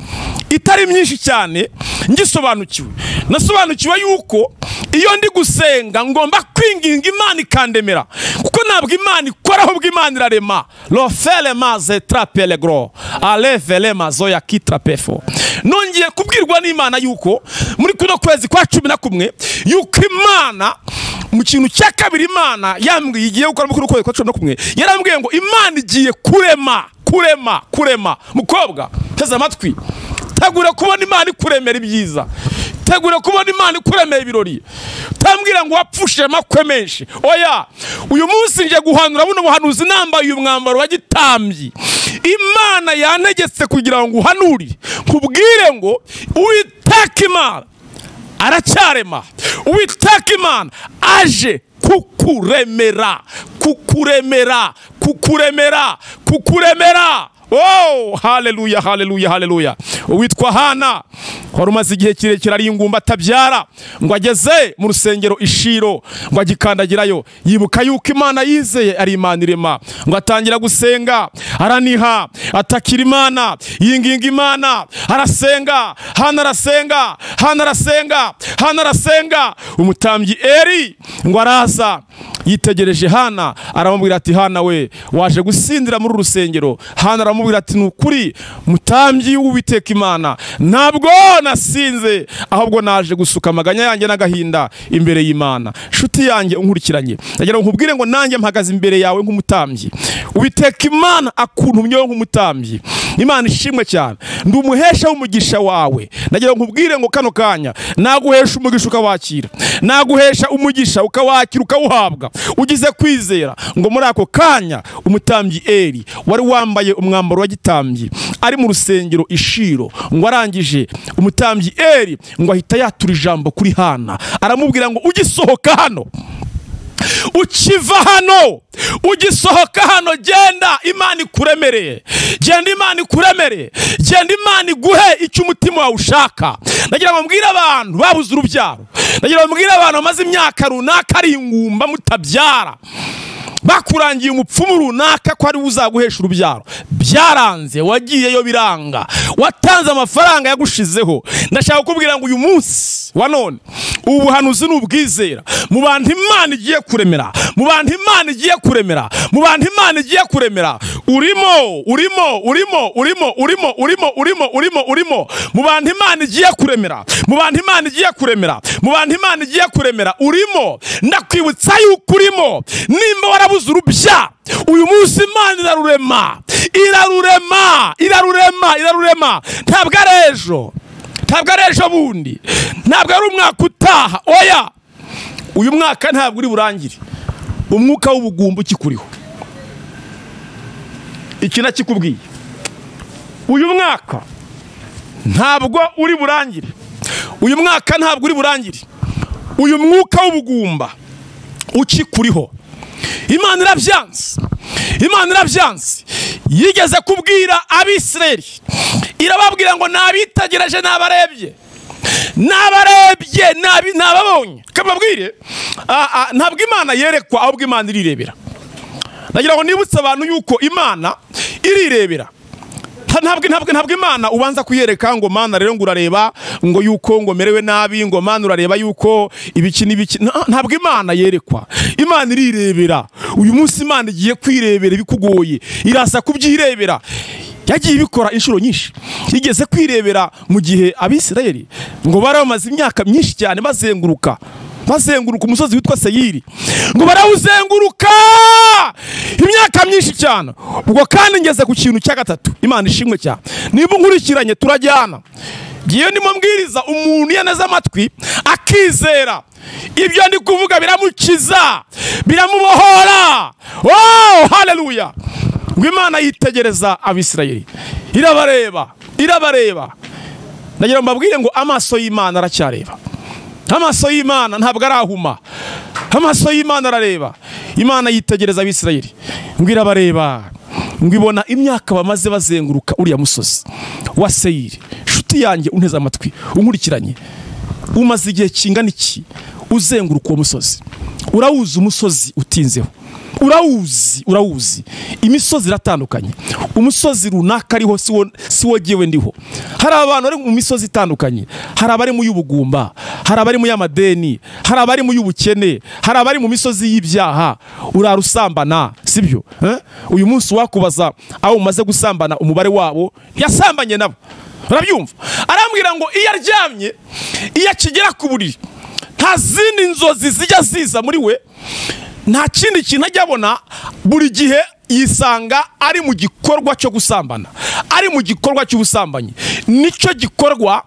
itari myinshi cyane ngisobanukiwe. Nasobanukiwe yuko iyo ndi gusenga ngomba kwinginga Imana ikandemera, kuko ntabwo Imana ikora, ahubwo Imana irarema. Lofele maze trapele gro alevele mazoya kitrapefo. Nongeye kubwirwa n'Imana yuko muri kuno kwezi kwa 11 yuko Imana mu kintu cya kabiri Imana yambwiye igiye gukora muri kuno kwezi kwa 11, yarambwiye ngo Imana igiye kurema, kurema, kurema. Mukobwa teze amatwi, tegura kubona Imana ikuremera ibyiza, tegura kubona Imana ikuremera ibirori. Tambwira ngo wapfushije amakwe menshi, oya. Uyu munsi nje guhanura buno buhanuzi nambaye uyu mwambaro wa gitambyi. Imana yantegetse kugira ngo uhanure, nkubwire ngo Uwiteka Imana aracyarema, Uwiteka Imana aje kukuremera, kukuremera, kukuremera, kukuremera. Oh, haleluya, haleluya, haleluya. Uwitwa Hana wari umaze igihe kirekire ari ingumba atabyara, ngo ageze mu rusengero ishiro, ngo agikandagirayo yibuka yuko Imana yizeye ari Imana irema, ngo atangira gusenga, araniha, atakira Imana, yinginga Imana, arasenga. Hana arasenga, Hana arasenga, Hana arasenga. Umutambyi Eri ngo araza yitegereje Hana, aramubwira ati Hana we, waje gusindira muri rusengero. Hana aramubwira ati nukuri mutambyi w'Uwiteka Imana, ntabwo nasinze, ahubwo naje gusuka amaganya yanjye n'agahinda imbere y'Imana. Nshuti yanjye unkurikiranye, ndagira ngo nkubwire ngo nanjye mpagaze imbere yawe nk'umutambyi. Uwiteka Imana akuntumyeho nk'umutambyi. Imana ishimwe cyane. Ndi umuhesha w'umugisha wawe. Nagira ngo nkubwire ngo kano kanya naguhesha umugisha ukawakira, naguhesha umugisha ukawakira ukawuhabwa ugize kwizera. Ngo muri ako kanya umutambyi Eli wari wambaye umwambaro wa gitambyi ari mu rusengero ishiro, ngo arangije umutambyi Eli ngo ahita yatura ijambo kuri Hana, aramubwira ngo ugisohoka hano, ukiva hano, ugisohoka hano, genda Imana ikuremereye, genda Imana ikuremereye, genda Imana iguhe icyo umutima wawe ushaka. Nagira ngo mbwire abantu babuze urubyaro, nagira ngo mbwire abantu bamaze imyaka runaka ari ingumba mutabyara, bakurangiye umupfumu runaka ko ari uzaguhesha urubyaro, byaranze, wagiyeyo biranga, watanze amafaranga yagushizeho. Ndashaka kukubwira ngo uyu munsi wa none ubuhanuzi n'ubwizera mu bantu Imana igiye kuremera, mu bantu Imana igiye kuremera, mu bantu Imana igiye kuremera, urimo, urimo, urimo, urimo, urimo, urimo, urimo, urimo, urimo, mu bantu Imana igiye kuremera, mu bantu Imana igiye kuremera, mu bantu Imana igiye kuremera, urimo. Ndakwibutsa yuko urimo. Nimba warabuze urubyaro, uyu munsi Imana irarurema, irarurema, irarurema, irarurema. Ntabwo ari ejo, ntabwo ari ejo bundi, ntabwo ari umwaka utaha, oya, uyu mwaka ntabwo uri burangire umwuka w'ubugumba ukikuriho. Iki nakikubwiye, uyu mwaka ntabwo uri burangire, uyu mwaka ntabwo uri burangire uyu mwuka w'ubugumba ukikuriho. Imana irabyanze, Imana irabyanze. Yigeze kubwira Abisirayeli, irababwira ngo nabitegereje, nabarebye, nabarebye, nababonye. Kababwire, ntabwo Imana yerekwa, ahubwo Imana irirebera. Nagira ngo nibutse abantu yuko Imana irirebera. Ntabwo Imana ubanza kuyereka ngo Mana rero ngo urareba ngo yuko ngo merewe nabi, ngo Mana urareba yuko ibiki n'ibiki. Ntabwo Imana yerekwa, Imana irirebera. Uyu munsi Imana igiye kwirebera ibikugoye, irasa kubyirebera. Yagiye ibikora inshuro nyinshi. Igeze kwirebera mu gihe Abisirayeli ngo baramaze imyaka myinshi cyane bazenguruka, bazenguruka umusozi witwa Seyiri, ngo barawuzenguruka imyaka myinshi cyane. Ubwo kandi ngeze ku kintu cya gatatu, Imana ishimwe cyane. Niba nkurikiranye turajyana. Ngiye ndimo mbwiriza umuntu yaneze amatwi akizera ibyo ndi kuvuga, biramukiza, biramubohora. Oh, haleluya. Ngo Imana yitegereza Abisirayeli, irabareba, irabareba. Nagira ngo mbabwire ngo amaso y'Imana aracyareba, amaso y'Imana ntabwo arahuma, amaso y'Imana arareba. Imana yitegereza Abisirayeli ngo irabareba, ngo ibona imyaka bamaze bazenguruka uriya musozi wa Seyiri. Nshuti yanjye unteze amatwi unkurikiranye, umaze igihe kingana iki uzenguruka uwo musozi? Urawuzi umusozi utinzeho, urawuzi, urawuzi. Imisozi iratandukanye, umusozi runaka ariho siwo giwe ndiho. Hari abantu bari mu misozi itandukanye, hari abari mu y'ubugumba, hari abari mu y'amadeni, hari abari mu y'ubukene, hari abari mu misozi y'ibyaha. Urarusambana, sibyo? Uyu munsi wakubaza aho umaze gusambana umubare wabo yasambanye nabo, urabyumva? Arambwira ngo iyo aryamye, iyo akigera ku buriri, nta zindi nzozi zijya ziza muri we, nta kindi kintu ajya abona. Buri gihe yisanga ari mu gikorwa cyo gusambana, ari mu gikorwa cy'ubusambanyi, nicyo gikorwa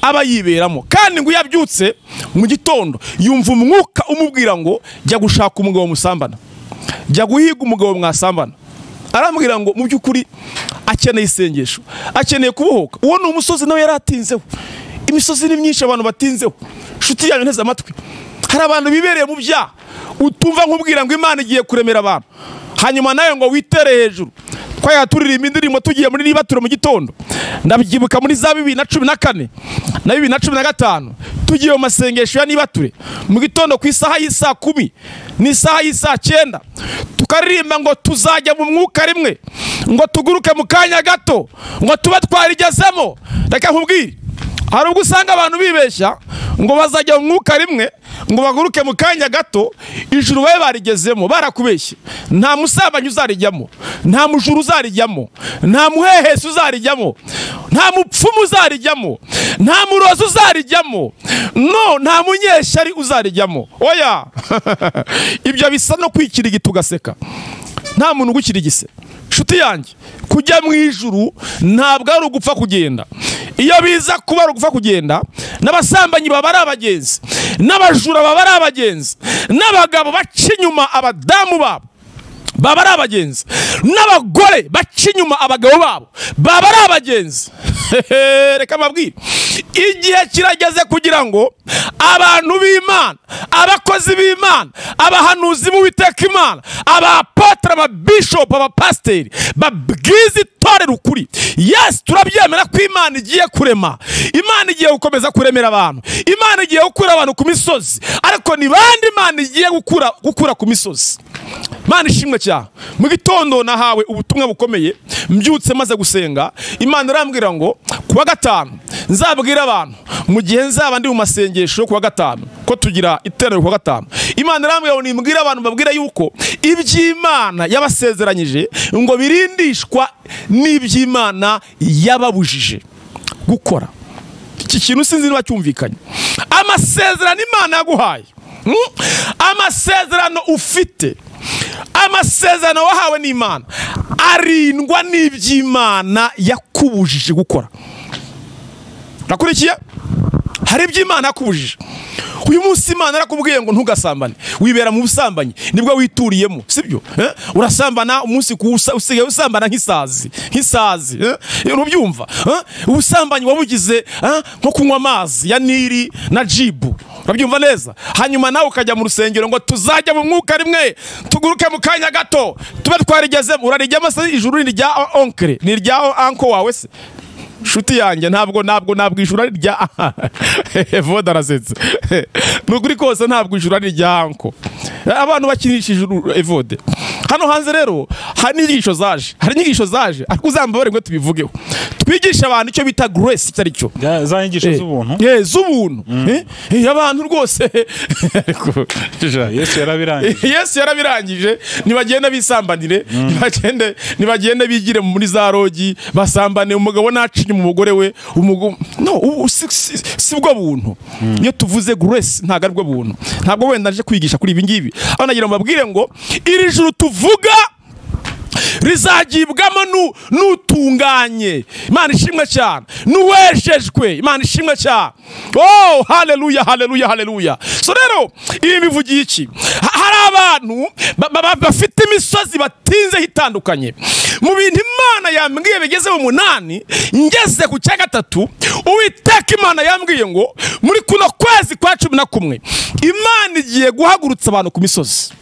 aba yiberamo. Kandi ngo yabyutse mu gitondo yumva umwuka umubwira ngo jya gushaka umugabo musambana, jya guhiga umugabo mwasambana. Arambwira ngo mu by'ukuri akeneye isengesho, akeneye kubohoka. Uwo ni umusozi nawe yaratinzeho. Imisozi ni myinshi abantu batinzeho. Nshuti yanyu nteze amatwi, hari abantu bibereye mu byaha utumva nkubwira ngo Imana igiye kuremera abantu, hanyuma nawe ngo witere hejuru. Twaya turirimba indirimbo tugiye muri nibature mu gitondo, ndabyibuka muri za 2014 na 2015 tugiye mu masengesho ya nibature mu gitondo ku isaha y'isaa 10 n'isaha y'isaa 9, tukaririmba ngo tuzajya mu mwuka rimwe, ngo tuguruke mu kanya gato, ngo tuba twarigezemo. Reka nkubwire, hari ubwo usanga abantu bibeshya ngo bazajya mu mwuka rimwe, ngo baguruke mu kanya gato, ijuru babe barigezemo. Barakubeshye. Nta musambanyi uzarijyamo, nta mujuru uzarijyamo, nta muhehesi uzarijyamo, nta mupfumu uzarijyamo, nta murozi uzarijyamo, no nta munyeshyari uzarijyamo. Oya. Ibyo bisa no kwikirigita ugaseka. Nta muntu ugukirigise. Nshuti yanjye, kujya mu ijuru ntabwo ari ugupfa kugenda. Iyo biza kuba ari ugupfa kugenda, n'abasambanyi baba ari abagenzi, n'abajura baba ari abagenzi, n'abagabo baca inyuma abadamu babo baba ari abagenzi, n'abagore baca inyuma abagabo babo baba ari abagenzi. Reka mbabwire, igihe kirageze kugira ngo abantu b'Imana, abakozi b'Imana, abahanuzi b'Uwiteka Imana, abapotre, ababishop, abapasiteri babwize itorero ukuri. Yes, turabyemera ko Imana igiye kurema, Imana igiye gukomeza kuremera abantu, Imana igiye gukura abantu ku misozi, ariko ni bande Imana igiye gukura ku misozi? Imana ishimwe cyane. Mu gitondo nahawe ubutumwa bukomeye, mbyutse maze gusenga, Imana irambwira ngo kuwa gatanu nzabwira abantu mu gihe nzaba ndi mu masengesho kuwa gatanu, ko tugira iteraniro kuwa gatanu. Imana irambwira ngo nimbwira abantu, babwira yuko iby'Imana yabasezeranyije ngo birindishwa n'iby'Imana yababujije gukora. Iki kintu sinzi niba cyumvikanye. Amasezerano Imana yaguhaye, amasezerano ufite, amasezerano wahawe n'Imana arindwa n'iby'Imana yakubujije gukora. Nakurikiye? Hari iby'Imana yakubujije. Uyu munsi Imana arakubwiye ngo ntugasambane, wibera mu busambanyi, nibwo wituriyemo, sibyo? Urasambana umunsi usigaye usambana nk'isazi, nk'isazi, urubyumva? Ubusambanyi wabugize nko kunywa amazi ya Nili na Jibu. Urabyumva neza? Hanyuma nawe ukajya mu rusengero ngo tuzajya mu mwuka rimwe, tuguruke mu kanya gato, tube twarigezemo. Urarijyamo se? Ijuru ni rya onkre, ni rya anko wawe se? Shuti yanjye, ntabwo ijuru ari rya Evode arasetse. Nukuri kose ntabwo ijuru ari rya anko. Abantu bakinisha ijuru Evode. Hano hanze rero hari inyigisho zaje, hari inyigisho zaje, ariko uzambabare ngo tubivugeho. Twigisha abantu icyo bita grace icyo ari cyo. Za nyigisho z'ubuntu. Z'ubuntu. Abantu rwose Yesu yarabirangije. Yesu yarabirangije, nibagenda bisambanire, nibagende bigire muri za rogi, basambane, umugabo nacinye umugore we, no, si bwo buntu. Iyo tuvuze grace ntabwo ari bwo buntu. Ntabwo wenda naje kwigisha kuri ibi ngibi. Aho nagira ngo mbabwire ngo iri juru tuvuga rizagibwamo n'utunganye. Imana ishimwe cyane, n'uwejejwe. Imana ishimwe cyane. Oh, haleluya, haleluya, haleluya. So rero ibi bivugiye iki? Hari abantu bafite imisozi batinze itandukanye. Mu bintu Imana yambwiye bigeze mu 8, ngeze ku cya 3, Uwiteka Imana yambwiye ngo muri kuno kwezi kwa 11 Imana igiye guhagurutsa abantu ku misozi.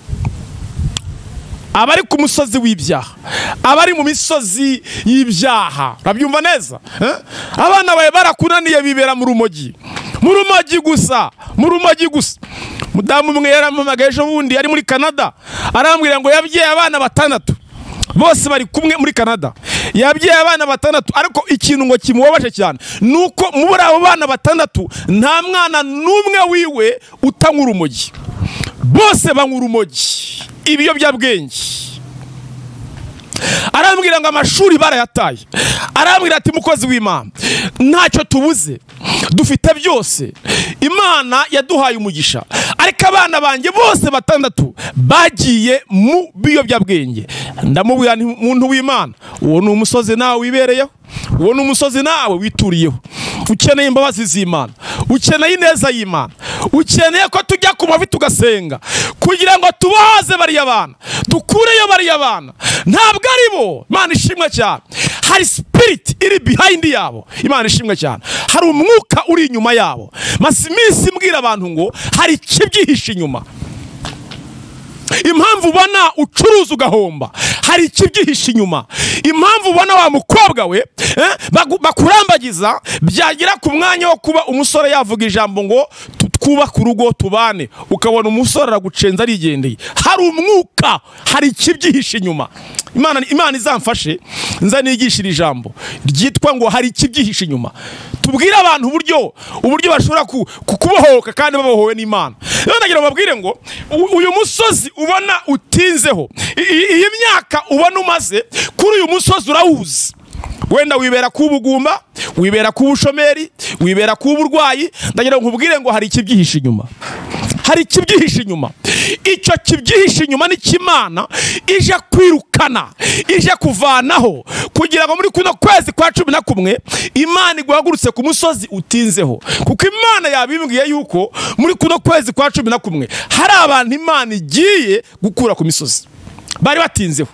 Abari ku musozi w'ibyaha, abari mu misozi y'ibyaha, urabyumva neza? Abana bawe barakunaniye bibera mu rumogi, mu rumogi gusa, mu rumogi gusa. Mudamu umwe yarampamagaye ejo bundi ari muri Canada, arambwira ngo yabyaye abana 6 bose bari kumwe muri Canada. Yabyaye abana 6, ariko ikintu ngo kimubabaje cyane nuko muri abo bana 6 nta mwana n'umwe wiwe utanywa urumogi, bose banywa urumogi, ibiyobyabwenge. Arambwira ngo amashuri barayataye. Arambwira ati mukozi w'Imana, ntacyo tubuze, dufite byose, Imana yaduhaye umugisha, ariko abana banjye bose 6 bagiye mu biyobyabwenge. Ndamubwira nti muntu w'Imana, uwo ni umusozi nawe wibereyeho, uwo ni umusozi nawe wituriyeho. Ukeneye imbabazi z'Imana, ukeneye ineza y'Imana, ukeneye ko tujya ku mavi tugasenga kugira ngo tubaze bariya bana, dukureyo bariya bana. Ntabwo ari bo. Imana ishimwe cyane. Hari spirit iri behind yabo. Imana ishimwe cyane. Hari umwuka uri inyuma yabo. Maze iminsi mbwira abantu ngo hari ikibyihishe inyuma. Impamvu ubona ucuruza ugahomba, hari ikibyihishe inyuma. Impamvu ubona wa mukobwa we bakurambagiza, byagira ku mwanya wo kuba umusore yavuga ijambo ngo twubake urugo tubane, ukabona umusore aragucenza arigendeye. Hari umwuka, hari ikibyihishe inyuma. Imana izamfashe nza nigishira ijambo ryitwa ngo hari ikibyihishe inyuma. Tubwire abantu uburyo bashobora kubohoka kandi babohowe n'Imana. Rero nagira babwire ngo uyu musozi ubona utinzeho, iyi myaka ubona umaze kuri uyu musozi urawuzi. Wenda wibera ku bugumba, wibera ku bushomeri, wibera ku burwayi, ndagira ngo nkubwire ngo hari ikibyihishe inyuma. Hari ikibyihishe inyuma. Icyo kibyihishe inyuma ni Imana ije kwirukana, ije kuvanaho kugira ngo muri kuno kwezi kwa 11 Imana iguhagurutse ku musozi utinzeho. Kuko Imana yabimbwiye yuko muri kuno kwezi kwa 11 hari abantu Imana igiye gukura ku misozi bari batinzeho.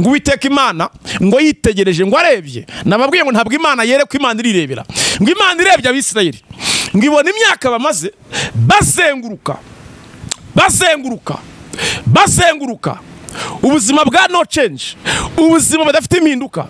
Ngo Uwiteka Imana ngo yitegereje, ngo arebye, nababwiye ngo ntabwo Imana yerekwa, Imana irirebera. Ngo Imana irebye Abisirayeli, ngo ibona imyaka bamaze bazenguruka bazenguruka bazenguruka, ubuzima bwa no change, ubuzima budafite impinduka,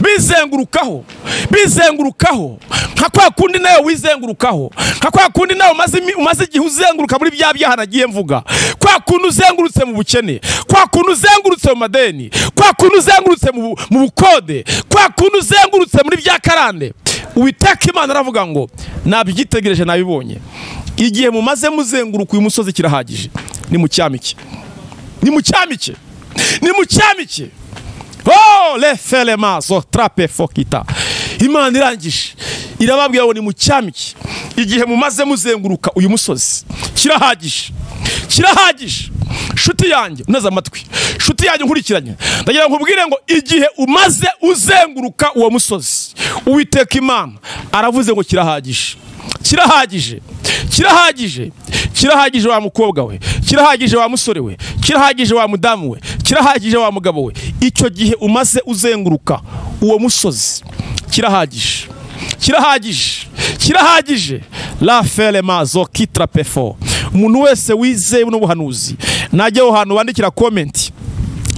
bizengurukaho bizengurukaho, nka kwa kundi nawe wizengurukaho, nka kwa kundi nawe umaze igihe uzenguruka muri bya byaha nagiye mvuga, kwa kundi uzengurutse mu bukene, kwa kundi uzengurutse mu madeni, kwa kundi uzengurutse mu bukode, kwa kundi uzengurutse muri bya karande. Uwiteka Imana aravuga ngo nabyitegereje, nabibonye, igihe mumaze muzenguruka uyu musozi kirahagije, ni mu cyamike, ni mu cyamike, ni mu cyamike. Oh, le felema zo trape fokita. Imana irangije irababwira ngo ni mu cyamike, igihe mumaze muzenguruka uyu musozi kirahagije, kirahagije. Shuti yanjye uneze amatwi, shuti yanjye nkurikiranye, ndagira ngo nkubwire ngo igihe umaze uzenguruka uwo musozi, Uwiteka Imana aravuze ngo kirahagije, kirahagije, kirahagije, kirahagije wa mukobwa we, kirahagije wa musore we, kirahagije wa mudamu we, kirahagije wa mugabo we. Icyo gihe umaze uzenguruka uwo musozi kirahagije, kirahagije, kirahagije. La felema zo kitrapefo. Umuntu wese wizeye n'ubuhanuzi najye aho hantu bandikira comment,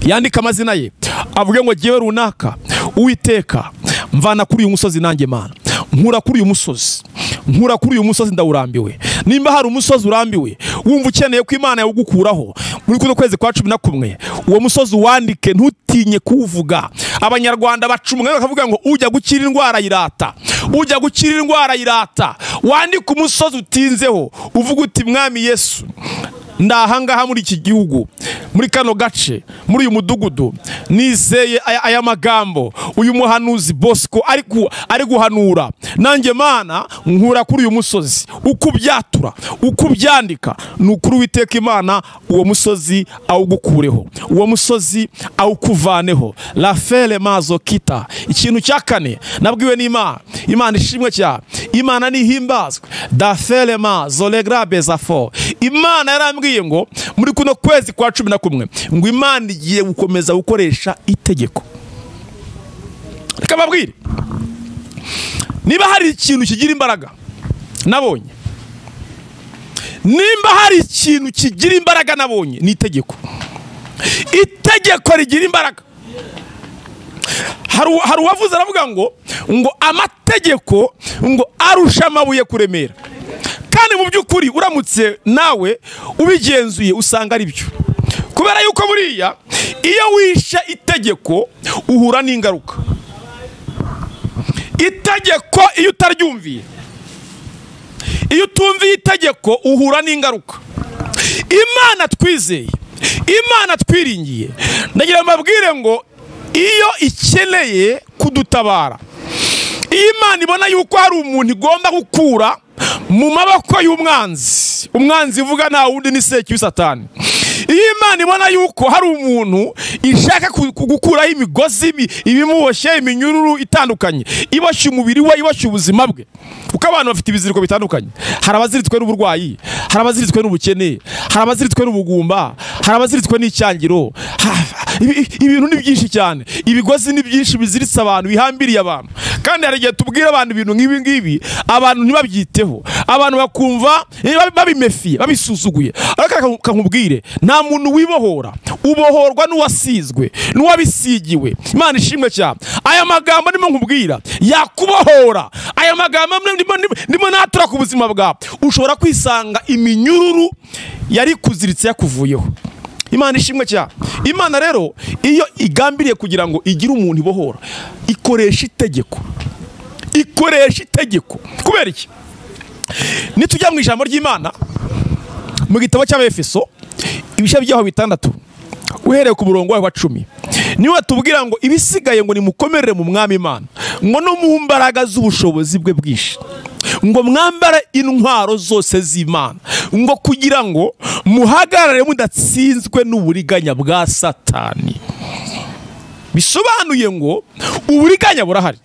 yandika amazina ye, avuge ngo jyewe runaka, Uwiteka mvana kuri uyu musozi nanjye Mana, nkura kuri uyu musozi, nkura kuri uyu musozi, ndawurambiwe. Nimba hari umusozi urambiwe wumva ukeneye ko Imana yawugukuraho muri kuno kwezi kwa 11, uwo musozi wandike, ntutinye kuwuvuga. Abanyarwanda baca umugani bakavuga ngo ujya gukira indwara yirata, ujya gukira indwara yirata. Wandike umusozi utinzeho, uvuga uti Mwami Yesu, ndahangaha muri iki gihugu, muri kano gace, muri uyu mudugudu, nizeye aya magambo uyu muhanuzi Bosco ari guhanura, nanjye Mana nkura kuri uyu musozi. Uko ubyatura, uko ubyandika, ni ukuri Uwiteka Imana uwo musozi awugukureho, uwo musozi awukuvaneho. La fele mazo kita. Ikintu cya kane nabwiwe n'Imana, Imana ishimwe cyane, Imana nihimbazwe. Da fele mazo legrabe zafo. Imana yarambwiye ngo muri kuno kwezi kwa 11 ngo Imana igiye gukomeza gukoresha itegeko. Reka mbabwire, niba hari ikintu kigira imbaraga nabonye, nimba hari ikintu kigira imbaraga nabonye, ni itegeko. Itegeko rigira imbaraga. Hari uwavuze aravuga ngo amategeko ngo arusha amabuye kuremera. Kandi mu by'ukuri uramutse nawe ubigenzuye usanga ari byo. Kubera yuko buriya iyo wishe itegeko uhura n'ingaruka. Itegeko iyo utaryumviye, iyo utumviye itegeko uhura n'ingaruka. Imana twizeye, Imana twiringiye, ndagira mbabwire ngo iyo ikeneye kudutabara, iyo Imana ibona yuko hari umuntu igomba gukura mu maboko y'umwanzi, umwanzi uvuga nta wundi ni sekibi Satani. Iyo Imana ibona yuko hari umuntu ishaka kugukuraho imigozi ibimuboshye, iminyururu itandukanye iboshye umubiri we, iboshye ubuzima bwe, kuko abantu bafite ibiziriko bitandukanye. Hari abaziritswe n'uburwayi, hari abaziritswe n'ubukene, hari abaziritswe n'ubugumba, hari abaziritswe n'icyangiro. Ibintu ni byinshi cyane, ibigozi ni byinshi biziritse abantu, bihambiriye abantu. Kandi hari igihe tubwira abantu ibintu nk'ibi ngibi, abantu ntibabyiteho, abantu bakumva babimefiye, babisuzuguye. Ariko kankubwire, nta muntu wibohora, ubohorwa n'uwasizwe, n'uwabisigiwe. Imana ishimwe cyane. Aya magambo ndimo nkubwira yakubohora, aya magambo ndimo natura ku buzima bwawe, ushobora kwisanga iminyururu yari kuziritse yakuvuyeho. Imana ishimwe cyane. Imana rero iyo igambiriye kugira ngo igire umuntu ibohora, ikoresha itegeko, ikoresha itegeko. Kubera iki? Nitujya mu ijambo ry'Imana mu gitabo cy'Abefeso ibice byaho 6 uhereye ku murongo wa 10, niwe tubwira ngo ibisigaye ngo nimukomerere mu Mwami Imana, ngo no mu mbaraga z'ubushobozi bwe bwinshi, ngo mwambare intwaro zose z'Imana, ngo kugira ngo muhagarare mudatsinzwe n'uburiganya bwa Satani. Bisobanuye ngo uburiganya burahari.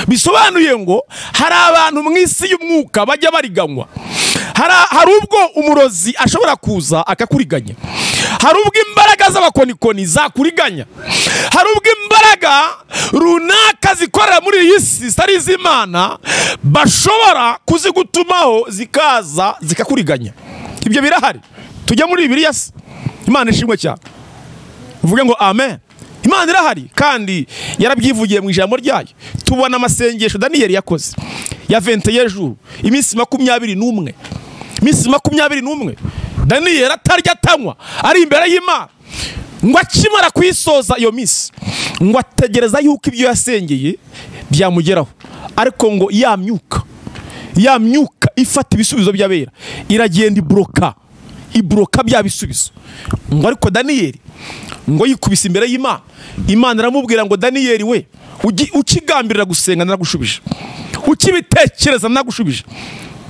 Bisobanuye ngo hari abantu mu isi y'umwuka bajya bariganywa. Hari ubwo umurozi ashobora kuza akakuriganya. Hari ubwo imbaraga z'abakonikoni zakuriganya. Hari ubwo imbaraga runaka zikorera muri iyi si zitari iz'Imana bashobora kuzigutumaho zikaza zikakuriganya. Ibyo birahari. Tujya muri Bibiliya se. Imana ishimwe cyane. Uvuge ngo amen. Imana irahari kandi yarabyivugiye mu ijambo ryayo. Tubona amasengesho Daniyeli yakoze ya 21 jours, iminsi 21. Iminsi 21 Daniyeli atarya atanywa ari imbere y'Imana, ngo akimara kuyisoza iyo minsi ngo ategereza yuko ibyo yasengeye byamugeraho, ariko ngo ya myuka ifata ibisubizo by'abera iragenda ibroka bya bisubizo. Ngo ariko Daniyeli ngo yikubise imbere y'Imana, Imana iramubwira ngo Daniyeli we, ukigambirira gusenga naragushubije, ukibitekereza naragushubije,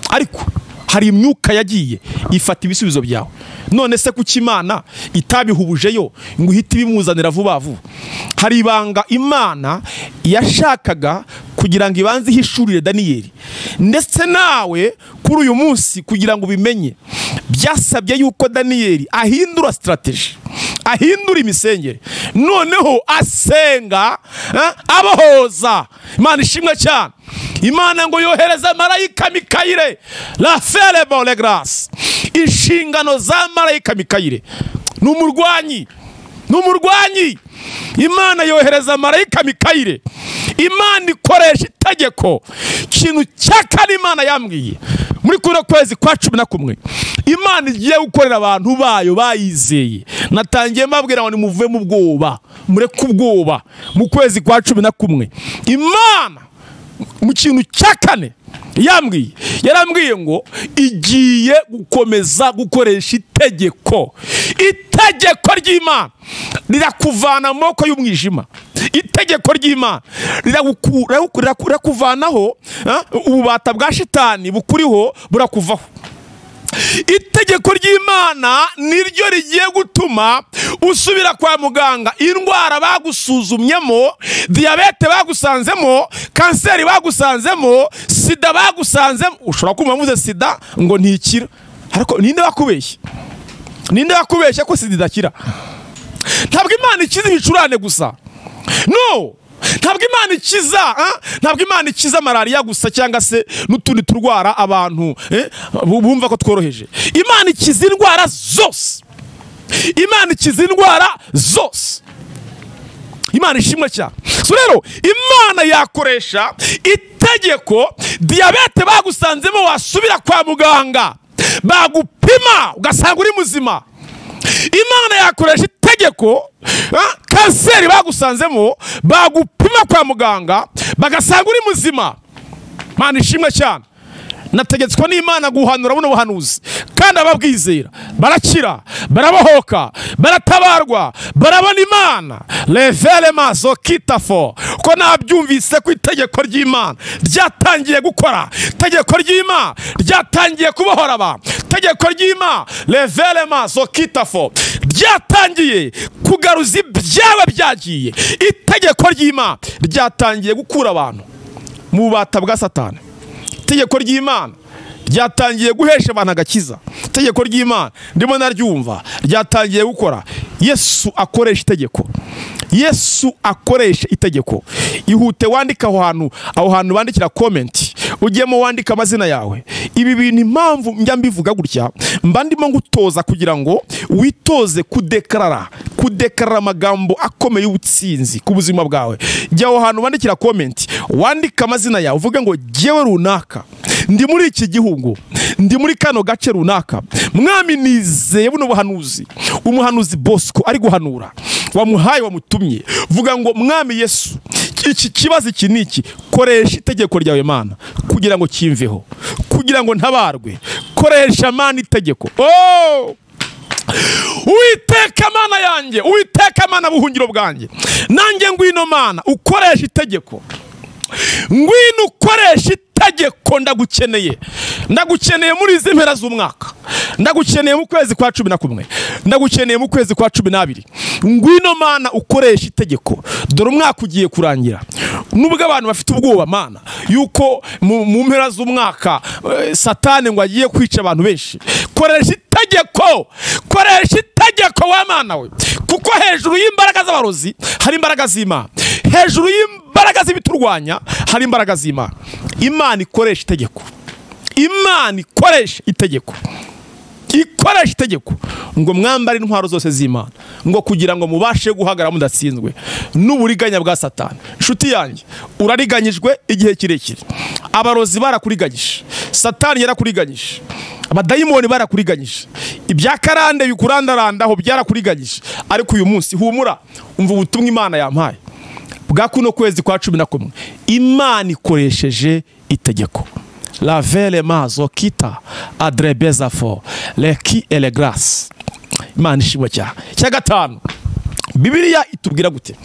ariko hari imyuka yagiye ifata ibisubizo byawe. None se kuki Imana itabihubujeyo ngo ihite ibimuzanira vuba vuba? Hari ibanga Imana yashakaga kugira ngo ibanze ihishurire Daniyeli, ndetse nawe kuri uyu munsi kugira ngo ubimenye byasabye yuko Daniyeli ahindura strategy, ahindura imisengere, noneho asenga abahoza. Imana ishimwe cyane. Imana ngo yohereza marayika Mikayire, la fere bon les grâces. Inshingano za marayika Mikayire ni umurwanyi, ni umurwanyi. Imana yohereza marayika Mikayire. Imana ikoresha itegeko. Ikintu cya kane Imana yambwiye muri kuno kwezi kwa 11, Imana igiye gukorera abantu bayo bayizeye. Natangiye mbabwira ngo nimuve mu bwoba, mureke ubwoba. Mu kwezi kwa 11 Imana mu kintu cya kane yambwiye, yarambwiye ngo igiye gukomeza gukoresha itegeko. Itegeko ry'Imana rirakuvana mu maboko y'umwijima. Itegeko ry'Imana rirakuvanaho ububata bwa shitani bukuriho, burakuvaho. Itegeko ry'Imana niryo rigiye gutuma usubira kwa muganga, indwara bagusuzumyemo, diyabete bagusanzemo, kanseri bagusanzemo, sida bagusanzemo. Ushobora kumva mvuze sida ngo ntikira, ariko ninde wakubeshye? Ninde wakubeshye ko sida idakira? Ntabwo Imana ikiza ibicurane gusa. No, ntabwo Imana ikiza, ntabwo Imana ikiza malaria gusa cyangwa se n'utundi turwara abantu bumva ko tworoheje. Imana ikiza indwara zose. Imana ikiza indwara zose. Imana ishimwe cyane. So rero Imana yakoresha itegeko. Diyabete bagusanzemo wasubira kwa muganga bagupima ugasanga uri muzima. Imana yakoresha itegeko. Kanseri bagusanzemo bagupima kwa muganga bagasanga uri muzima. Imana ishimwe cyane. Nategetswe n'Imana guhanura buno buhanuzi, kandi ababwizera barakira, barabohoka, baratabarwa, barabona Imana. Levele maso kitafo ko nabyumvise ku itegeko ry'Imana ryatangiye gukora. Itegeko ry'Imana ryatangiye kubohora abantu. Itegeko ry'Imana levele maso kitafo ryatangiye kugaruza ibyaba byagiye. Itegeko ry'Imana ryatangiye gukura abantu mu bubata bwa Satani. Itegeko ry'Imana ryatangiye guhesha abantu agakiza. Itegeko ry'Imana ndimo naryumva ryatangiye gukora. Yesu akoresha itegeko. Yesu akoresha itegeko. Ihute wandika aho hantu, aho hantu bandikira comment, ugiyemo wandika amazina yawe. Ibi bintu impamvu njya mbivuga gutya, mba ndimo ngutoza kugira ngo witoze kudekarara amagambo akomeye y'ubutsinzi ku buzima bwawe. Jya aho hantu bandikira comment, wandika amazina yawe, uvuge ngo jyewe runaka ndi muri iki gihugu, ndi muri kano gace runaka, mwami nizeye buno buhanuzi, umuhanuzi Bosco ari guhanura, wamuhaye wamutumye. Vuga ngo mwami Yesu, iki kibazo iki niki, koresha itegeko ryawe Mana kugira ngo kimveho, kugira ngo ntabarwe. Koresha Mana itegeko. Oh! Uwiteka Mana yanjye, Uwiteka Mana buhungiro bwanjye, nanjye ngwino Mana ukoresha itegeko. Ngwino ukoresha itegeko, ndagukeneye. Ndagukeneye muri izi mpera z'umwaka, ndagukeneye mu kwezi kwa 11, ndagukeneye mu kwezi kwa 12. Ngwino Mana ukoresha itegeko, dore umwaka ugiye kurangira. Nubwo abantu bafite ubwoba Mana yuko mu mpera z'umwaka Satani ngo agiye kwica abantu benshi, koresha itegeko, koresha itegeko wa Mana we, kuko hejuru y'imbaraga z'abarozi hari imbaraga z'Imana, hejuru y'imbaraga z'ibiturwanya hari imbaraga z'Imana. Imana ikoresha itegeko, Imana ikoresha itegeko, ikoresha itegeko ngo mwambare intwaro zose z'Imana, ngo kugira ngo mubashe guhagarara mudatsinzwe n'uburiganya bwa Satani. Inshuti yanjye, urariganyijwe igihe kirekire, abarozi barakuriganyije, Satani yarakuriganyije, abadayimoni barakuriganyije, ibya karande bikurandarandaho byarakuriganyije. Ariko uyu munsi humura, umva ubutumwa Imana yampaye bwa kuno kwezi kwa 11. Imana ikoresheje itegeko. La vele mazo kita adrebeza for le ki ele grace. Imana ishimwe cyane. Cya gatanu, Bibiliya itubwira gute?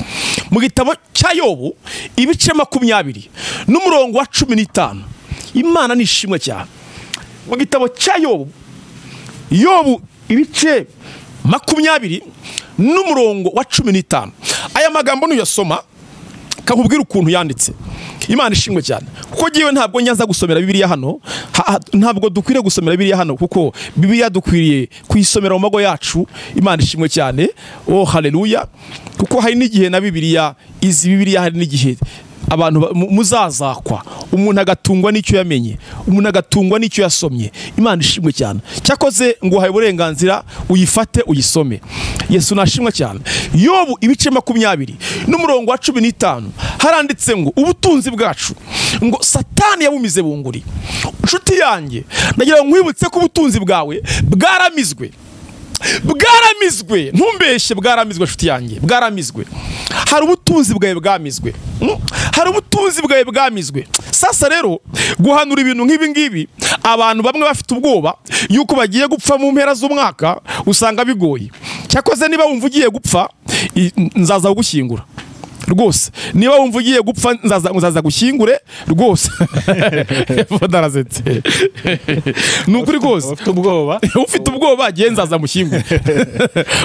Mu gitabo cya Yobu ibice 20 n'umurongo wa 15. Imana ni ishimwe cyane. Mu gitabo cya Yobu, Yobu ibice 20 n'umurongo wa 15. Aya magambo nuyasoma kakubwira ukuntu yanditse. Imana ishimwe cyane. Kuko giwe ntabwo nyaza gusomera Bibiliya hano, ntabwo dukwiriye gusomera Bibiliya hano, kuko Bibiliya dukwiriye kuyisomera mu mago yacu. Imana ishimwe cyane. Oh haleluya. Kuko hari n'igihe na Bibiliya, izi Bibiliya hari n'igihe abantu muzazakwa, umuntu agatungwa n'icyo yamenye, umuntu agatungwa n'icyo yasomye. Imana ishimwe cyane. Cyakoze ngo uhaye uburenganzira uyifate uyisome. Yesu nashimwe cyane. Yobu ibice 20 n'umurongo wa 15 haranditse ngo ubutunzi bwacu ngo Satani yabumize bunguri. Inshuti yanjye, ndagira ngo nkwibutse ko ubutunzi bwawe bwaramizwe. Bwaramizwe, ntumbeshe, bwaramizwe inshuti yanjye, bwaramizwe. Hari ubutunzi bwawe bwamizwe. Hari ubutunzi bwawe bwamizwe. Sasa rero guhanura ibintu nk'ibi ngibi, abantu bamwe bafite ubwoba yuko bagiye gupfa mu mpera z'umwaka, usanga bigoye. Cyakoze niba wumva ugiye gupfa, nzaza kugushyingura rwose. Niba wumva ugiye gupfa, nzaza gushyingure rwose. Ndarazetse. Ni ukuri rwose. Ufite ubwoba, ufite ubwoba agiye nzaza mushyingure.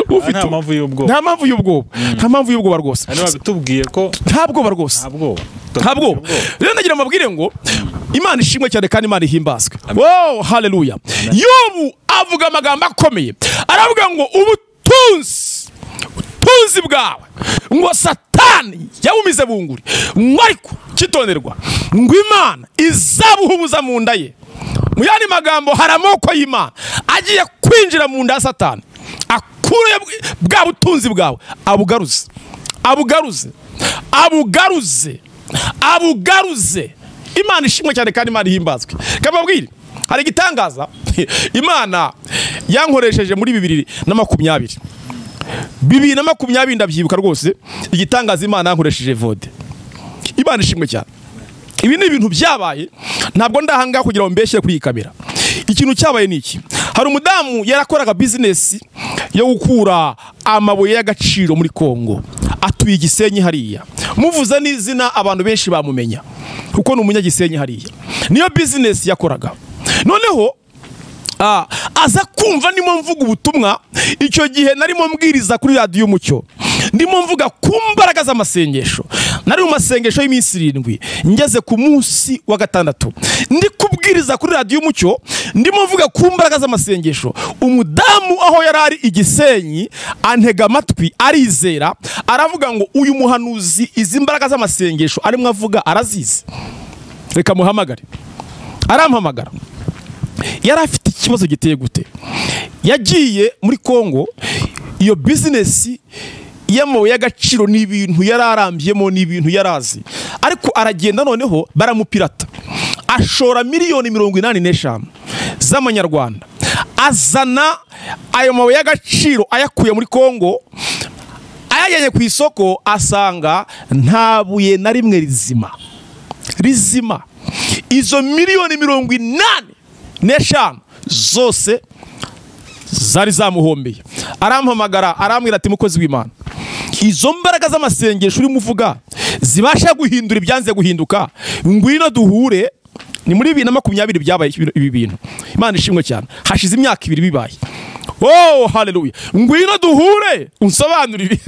Ufite nta mpamvu y'ubwoba, nta mpamvu y'ubwoba, nta mpamvu y'ubwoba rwose. Hano babitubwiye ko nta bwoba rwose, nta bwoba. Rero ndagira amabwire ngo Imana ishimwe cyane kandi Imana ihimbazwe. Wow, haleluya. Yobu avuga amagambo akomeye, aravuga ngo ubutunzi bwawe ngo Satani yabumize bunguri, ngo ariko kitonderwa ngo Imana izabuhubuza mu nda ye. Mu yandi magambo, hari amoko y'Imana agiye kwinjira mu nda ya Satani, akure bwa butunzi bwawe, abugaruze, abugaruze, abugaruze, abugaruze. Imana ishimwe cyane kandi Imana ihimbazwe. Kababwire, hari igitangaza Imana yankoresheje muri 2020. 2020 ndabyibuka rwose, igitangaza Imana yankoresheje vode. Imana ishimwe cyane. Ibi ni ibintu byabaye, ntabwo ndahanga kugira ngo mbeshe kuri iyi kamera. Ikintu cyabaye ni iki? Hari umudamu yarakoraga business yo gukura amabuye y'agaciro muri Kongo, atuye Gisenyi hariya. Muvuze n'izina abantu benshi bamumenya, kuko ni umunyagisenyi hariya. Niyo business yakoraga. Noneho aza kumva ndimo mvuga ubutumwa. Icyo gihe narimo mbwiriza kuri radio Umucyo, ndimo mvuga ku mbaraga z'amasengesho. Nari mu masengesho y'iminsi 7, ngeze ku munsi wa 6 ndi kubwiriza kuri radio Umucyo, ndimo mvuga ku mbaraga z'amasengesho. Umudamu aho yarari Igisenyi antega amatwi, arizera, aravuga ngo uyu muhanuzi izi mbaraga z'amasengesho arimo avuga arazizi, reka muhamagare. Arampamagara. Yari afite ikibazo giteye gute? Yagiye muri Kongo, iyo business y'amabuye y'agaciro ni ibintu yararambyemo, ni ibintu yarazi, ariko aragenda noneho baramupirata, ashora miliyoni 85 z'amanyarwanda, azana ayo mabuye y'agaciro ayakuye muri Kongo, ayajyanye ku isoko, asanga nta buye na rimwe rizima rizima. Izo miliyoni 85 zose zari zamuhombeye. Arampamagara, arambwira ati mukozi w'Imana, Izo mbaraga z'amasengesho urimo uvuga zibasha guhindura ibyanze guhinduka, ngwino duhure. Ni muri 2020 byabaye ibi bintu. Imana ishimwe cyane, hashize imyaka 2 bibaye. Oh haleluya, ngwino duhure unsobanurire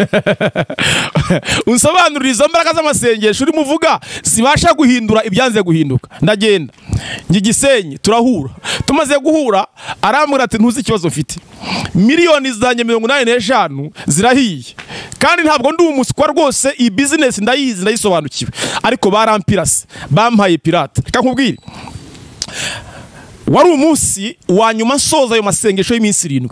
unsobanurire izo mbaraga z'amasengesho urimo uvuga zibasha guhindura ibyanze guhinduka. Ndagenda njye Gisenyi, turahura. Tumaze guhura arambwira ati ntuzi ikibazo mfite, miliyoni zanjye 85 zirahiye, kandi ntabwo ndi umuswa rwose, iyi business ndayizi ndayisobanukiwe, ariko barampirase, bampaye pirate. Reka nkubwire, wari umunsi wa nyuma nsoza ayo masengesho y'iminsi 7,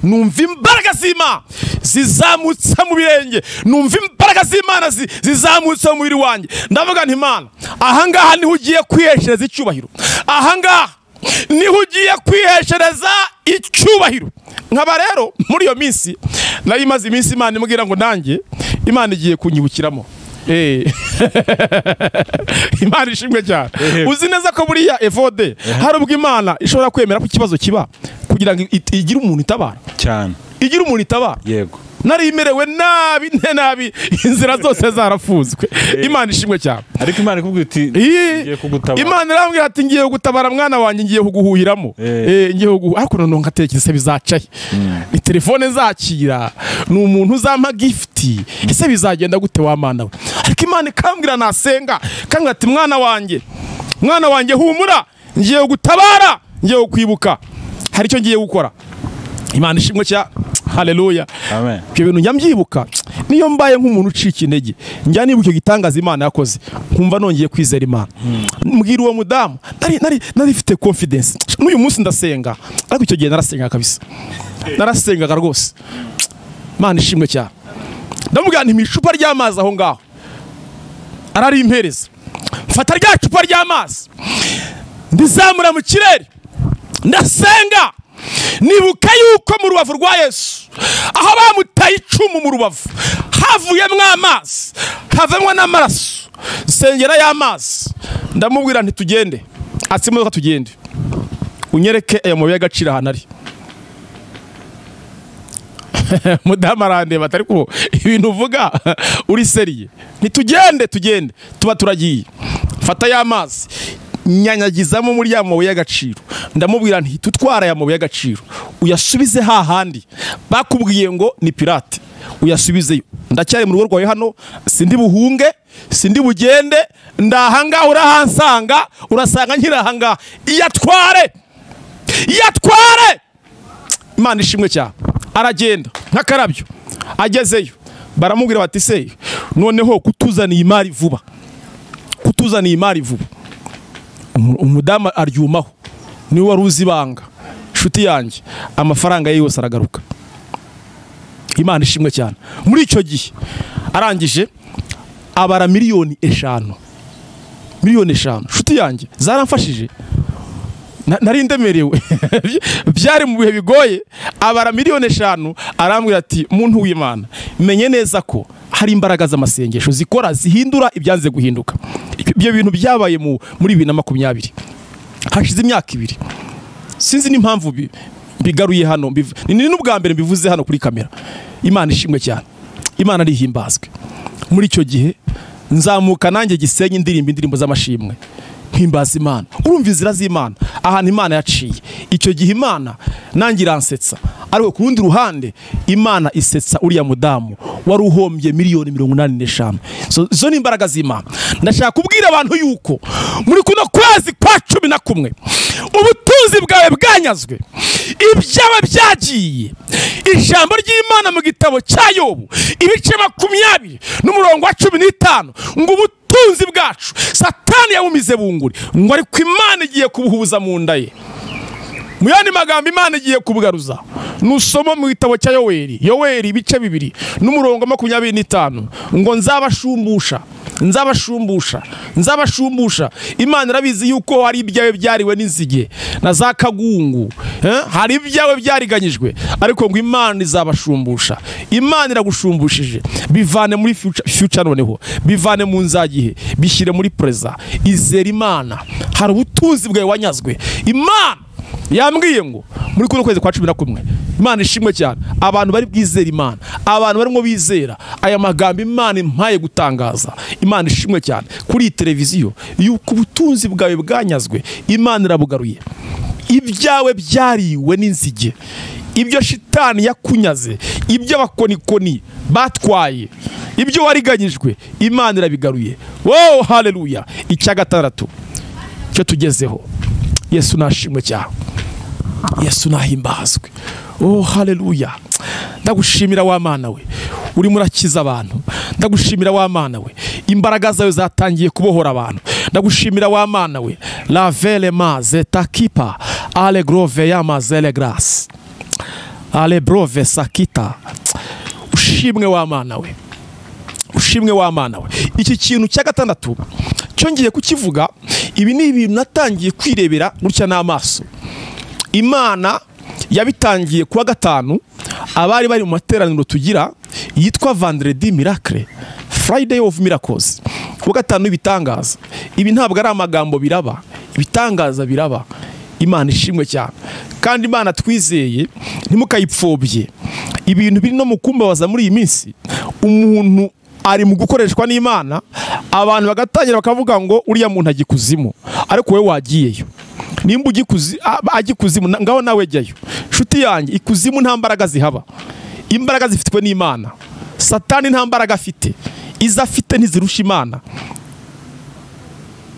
numva imbaraga z'Imana zizamutse mu birenge, numva imbaraga z'Imana zizamutse mu mubiri wanjye. Ndavuga nti Imana, ahangaha niho ugiye kwiheshereza icyubahiro, ahangaha niho ugiye kwiheshereza icyubahiro. Nkaba rero muri iyo minsi nari imaze iminsi Imana imbwira ngo nanjye Imana igiye kunyibukiramo. Imana ishimwe cyane. Uzi neza ko buriya Evode hari ubwo Imana ishobora kwemera ko ikibazo kiba kugira ngo igire umuntu itabara cyane, igire umuntu itabara. Yego, nari imerewe nabi nabi, inzira zose zarafunzwe. Imana ishimwe cyane. Ariko Imana ikubwira iti ngiye kugutabara. Imana irambwira ati ngiye kugutabara mwana wanjye, ngiye kuguhuhiramo, ngiye kuguhu. Ariko noneho ngatekereza bizacaye, ni telefone nzakira, ni umuntu uzampa gift, ese bizagenda gute wa Mana we? Ariko Imana ikambwira nasenga, ikambwira ati mwana wanjye, mwana wanjye humura, ngiye kugutabara, ngiye kukwibuka, hari icyo ngiye gukora. Imana ishimwe cyane. Haleluya. Amen. Ibyo bintu njya mbyibuka, niyo mbaye nk'umuntu ucika intege, njya nibuka igitangaza Imana yakoze, nkumva nongeye kwizera Imana. Mbwira uwo mudamu, nari mfite confidence. N'uyu munsi ndasenga, ariko icyo gihe narasengaga kabisa. Narasengaga rwose. Imana ishimwe cyane. Ndamubwira nti icupa ry'amazi aho ngaho. Ararimpereza. Mfata rya cupa ry'amazi, ndizamura mu kirere, ndasenga. Nibuka yuko mu rubavu rwa Yesu aho bamutaye icumu mu rubavu havuyemo amazi, havemo n'amaraso. Sengera y'amazi, ndamubwira nti tugende, atse imodoka tugende, unyereke ayo mabuye y'agaciro ahantu ari. Mudamu arandeba ati ariko ibintu uvuga uri seriye? Ntitugende, tugende. Tuba turagiye. Fata y'amazi, nyanyagizamo muri ya mabuye y'agaciro. Ndamubwira nti tutwara ya mabuye y'agaciro uyasubize hahandi bakubwiye ngo ni pirate, uyasubizeyo. Ndacyari mu rugo rwawe hano, sindi buhunge, sindi bugende, ndahangaha urahansanga, urasanga nkiri ahangaha. Iyatware, iyatware. Imana ishimwe cyane. Aragenda nk'akarabyo, agezeyo baramubwira bati se noneho kutuzaniye imari vuba, kutuzaniye imari vuba. Umudamu aryumaho, niwe wari uzi ibanga. Inshuti yanjye, amafaranga ye yose aragaruka. Imana ishimwe cyane. Muri icyo gihe arangije abara miliyoni 5, miliyoni 5. Inshuti yanjye zaramfashije, nari ndemerewe byari mu bihe bigoye. Abara miliyoni 5, arambwira ati muntu w'Imana, menye neza ko hari imbaraga z'amasengesho zikora zihindura ibyanze guhinduka. Ibyo bintu byabaye muri 2020, hashize imyaka 2. Sinzi n'impamvu mbigaruye hano, ni n'ubwa mbere mbivuze hano kuri kamera. Imana ishimwe cyane, Imana arihimbazwe. Muri icyo gihe nzamuka nanjye Gisenyi, indirimbo indirimbo z'amashimwe, mpimbaza Imana. Urumva inzira z'Imana, ahantu Imana yaciye. Icyo gihe Imana nanjye iransetsa, ariko ku rundi ruhande Imana isetsa uriya mudamu wari uhombye miliyoni 85. Zo ni imbaraga z'Imana. Ndashaka kubwira abantu yuko muri kuno kwezi kwa 11 ubutunzi bwawe bwanyazwe, ibyaba byagiye. Ijambo ry'Imana mu gitabo cya Yobu ibice 20 n'umurongo wa 15 ngo ubutunzi bwacu Satani yabumize bunguri, ngo ariko Imana igiye kubuhuza mu nda ye. Mu yandi magambo Imana igiye kubugaruza. Nusoma mu gitabo cya Yoweri, Yoweri ibice 2 n'umurongo 25 ngo nzabashumbusha, nzabashumbusha, nzabashumbusha. Imana irabizi yuko hari ibyawe byariwe n'inzige na za kagungu, hari ibyawe byariganyijwe, ariko ngo Imana izabashumbusha. Imana iragusumbushije. Bivane muri future noneho, bivane mu nzagihe, bishyire muri present. Izera Imana. Hari ubutunzi bwawe wanyazwe. Imana yambwiye ngo Muri kuno kwezi kwa 11, Imana ishimwe cyane, abantu bari bwizera Imana, abantu barimo bizera aya magambo Imana impaye gutangaza. Imana ishimwe cyane kuri televiziyo yuko ubutunzi bwawe bwanyazwe, Imana irabugaruye. Ibyawe byariwe n'inzige, ibyo shitani yakunyaze, ibyo abakonikoni batwaye, ibyo wariganyijwe, Imana irabigaruye. Wow, haleluya. Icya gatandatu cyo tugezeho, Yesu nashimwe cyane, Yesu nahimbazwe. Oh, haleluya. Ndagushimira wa Mana we, urimo urakiza abantu. Ndagushimira wa Mana we, imbaraga zawe zatangiye kubohora abantu. Ndagushimira wa Mana we, la vele maze takipa ale grove ya mazele grace ale brove sakita. Ushimwe wa Mana we, ushimwe wa Mana we. Iki kintu cya gatandatu cyongeye kukivuga, ibi ni ibintu natangiye kwirebera gutya n'amaso. Imana yabitangiye kuwa gatanu, abari bari mu materaniro tugira yitwa Vendredi Miracle, Friday of Miracles, kuwa gatanu ibitangaza. Ibi ntabwo ari amagambo, biraba ibitangaza, biraba. Imana ishimwe cyane, kandi Imana twizeye ntimukayipfobye. Ibintu biri no mukumbabaza muri iyi minsi, umuntu ari mu gukoreshwa n'Imana, abantu bagatangira bakavuga ngo uriya muntu agikuzimu, ariko wowe wagiyeyo. Nimba agikuzimu, ngaho nawe jyayo. Nshuti yanjye, ikuzimu nta mbaraga zihaba, imbaraga zifitwe n'Imana. Satani nta mbaraga afite, izo afite ntizirusha Imana.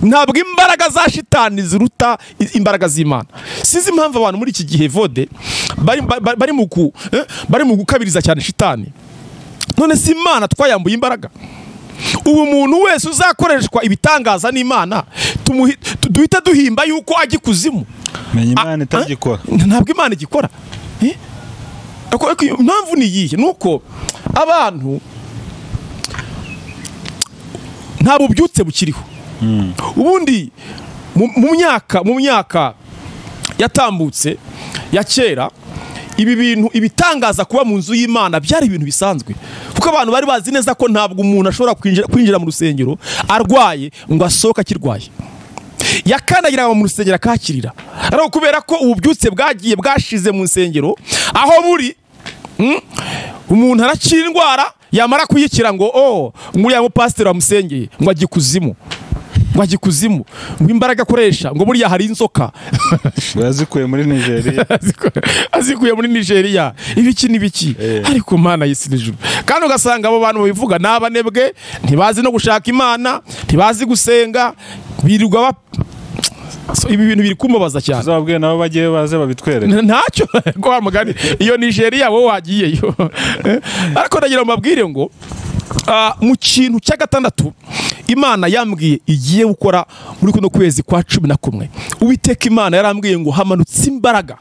Ntabwo imbaraga za shitani ziruta imbaraga z'Imana. Sinzi impamvu abantu muri iki gihe vode bari mu gukabiriza cyane shitani. None si Imana twayambuye imbaraga? Ubu muntu wese uzakoreshwa ibitangaza n'Imana duhita duhimba yuko ajya ikuzimu. Menya Imana itagikora. Ntabwo Imana igikora. Impamvu ni iyihe? Nuko abantu nta bubyutse bukiriho. Ubundi mu myaka yatambutse ya kera, ibi bintu ibitangaza kuba mu nzu y'Imana byari ibintu bisanzwe, kuko abantu bari bazi neza ko ntabwo umuntu ashobora kwinjira mu rusengero arwaye ngo asohoke akirwaye. Yakandagira mu rusengero akakirira. Ariko kubera ko ububyutse bwagiye bwashize mu nsengero aho buri, umuntu arakira indwara, yamara kuyikira ngo oh, nguriya mupasiteri wamusengeye ngo ajye ikuzimu, ngo ajye ikuzimu, ngo imbaraga akoresha, ngo buriya hari inzoka azikuye muri Nigeria, azikuye muri Nigeria, ibiki n'ibiki. Ariko Mana y'isi n'ijuru. Kandi ugasanga abo bantu babivuga n'abanebwe, ntibazi no gushaka Imana, ntibazi gusenga, birirwa. So, ibi bintu biri kumbabaza cyane. Tuzababwiye nabo bagiye baze babitwereke. Ntacyo ngo wa mugani iyo Nigeria wowe wagiyeyo. Ariko ndagira mbabwire ngo mu kintu cya gatandatu Imana yambwiye igiye gukora muri kuno kwezi kwa 11, Uwiteka Imana yarambwiye ngo hamanutse imbaraga,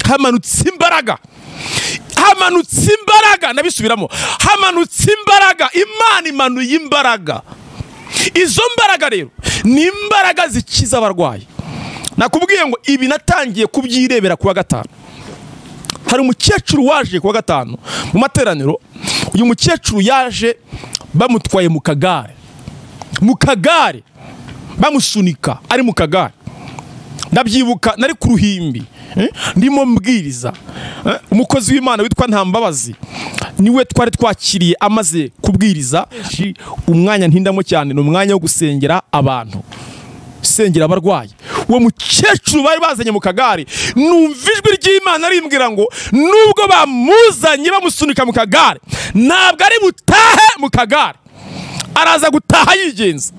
hamanutse imbaraga, hamanutse imbaraga. Nabisubiramo, hamanutse imbaraga. Imana imanuye imbaraga. Izo mbaraga rero ni imbaraga zikiza abarwayi. Nakubwiye ngo ibi natangiye kubyirebera kuwa gatanu. Hari umukecuru waje kuwa gatanu mu materaniro. Uyu mukecuru yaje bamutwaye mu kagare, mu kagare bamusunika ari mu kagare. Ndabyibuka nari ku ruhimbi ndimo mbwiriza, umukozi w'Imana witwa Ntambabazi niwe twari twakiriye amaze kubwiriza. Umwanya ntindamo cyane ni umwanya wo gusengera abantu, sengera abarwayi. Uwo mukecuru bari bazanye mu kagare, numva ijwi ry'Imana rimbwira ngo nubwo bamuzanye bamusunika mu kagare, ntabwo ari butahe mu kagare, araza gutaha yigenza.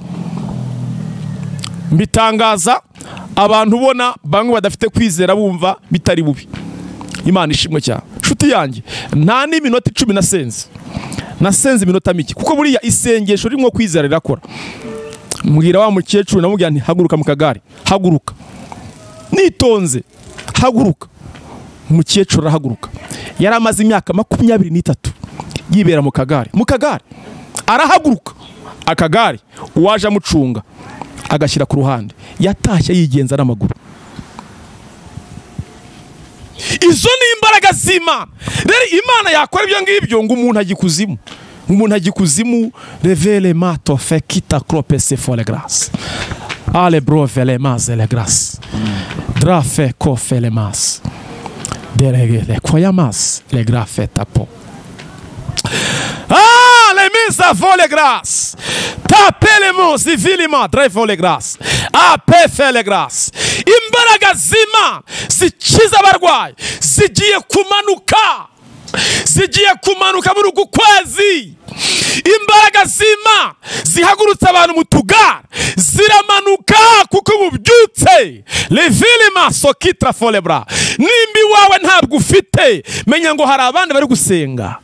Mbitangaza abantu ubona bamwe badafite kwizera bumva bitari bubi. Imana ishimwe cyane. Nshuti yanjye, nta n'iminota 10 nasenze, nasenze iminota mike, kuko buriya isengesho ririmo kwizera rirakora. Mbwira wa mukecuru namubwira nti haguruka mu kagare, haguruka nitonze, haguruka. Umukecuru arahaguruka. Yari amaze imyaka 23 yibera mu kagare, mu kagare arahaguruka. Akagare uwaje amucunga agashyira ku ruhande, yatashye yigenza n'amaguru. Izo ni imbaraga z'Imana. Rero Imana yakora ibyo ngibyo ngo umuntu ajye ikuzimu, umuntu ajye ikuzimu. Revele mato fekita crope se fole grace ale brove le maze le grace drafe kofe le mas. Deregele koyamas le grafetapo. Ah, les mises à les grâces. Tapez-les-mots, civilement, très fort les grâces. Ape les grâces. Imbaraga zima, zikiza abarwayi, zigiye kumanuka. Zigiye kumanuka muri uku kwezi. Imbaraga zima zihagurutse abantu mu tugara ziramanuka kuko bubyutse. Levilima sokitra folebra. Nimbi wawe ntabwo ufite, menya ngo hari abandi bari gusenga.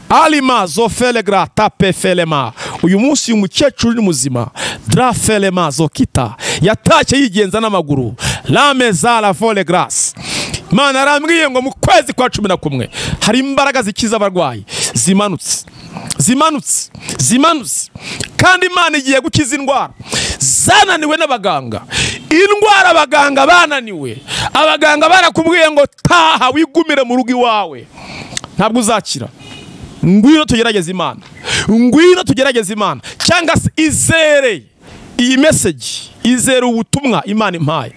Alima zofelegra tape felema. Uyu munsi umukecuru ni muzima. Dra felema zokita. Yatashye yigenza n'amaguru. La meza la fole grace. Mana arambwiye ngo mu kwezi kwa 11 hari imbaraga zikiza abarwayi zimanutse. Zimanutse, zimanutse. Kandi Imana igiye gukiza indwara zananiwe n'abaganga. Indwara abaganga bananiwe. Abaganga barakubwiye ngo taha wigumire mu rugo iwawe. Ntabwo uzakira. Ngwino tugerageze Imana. Ngwino tugerageze Imana. Cyangwa se izere iyi message, izere ubutumwa Imana impaye.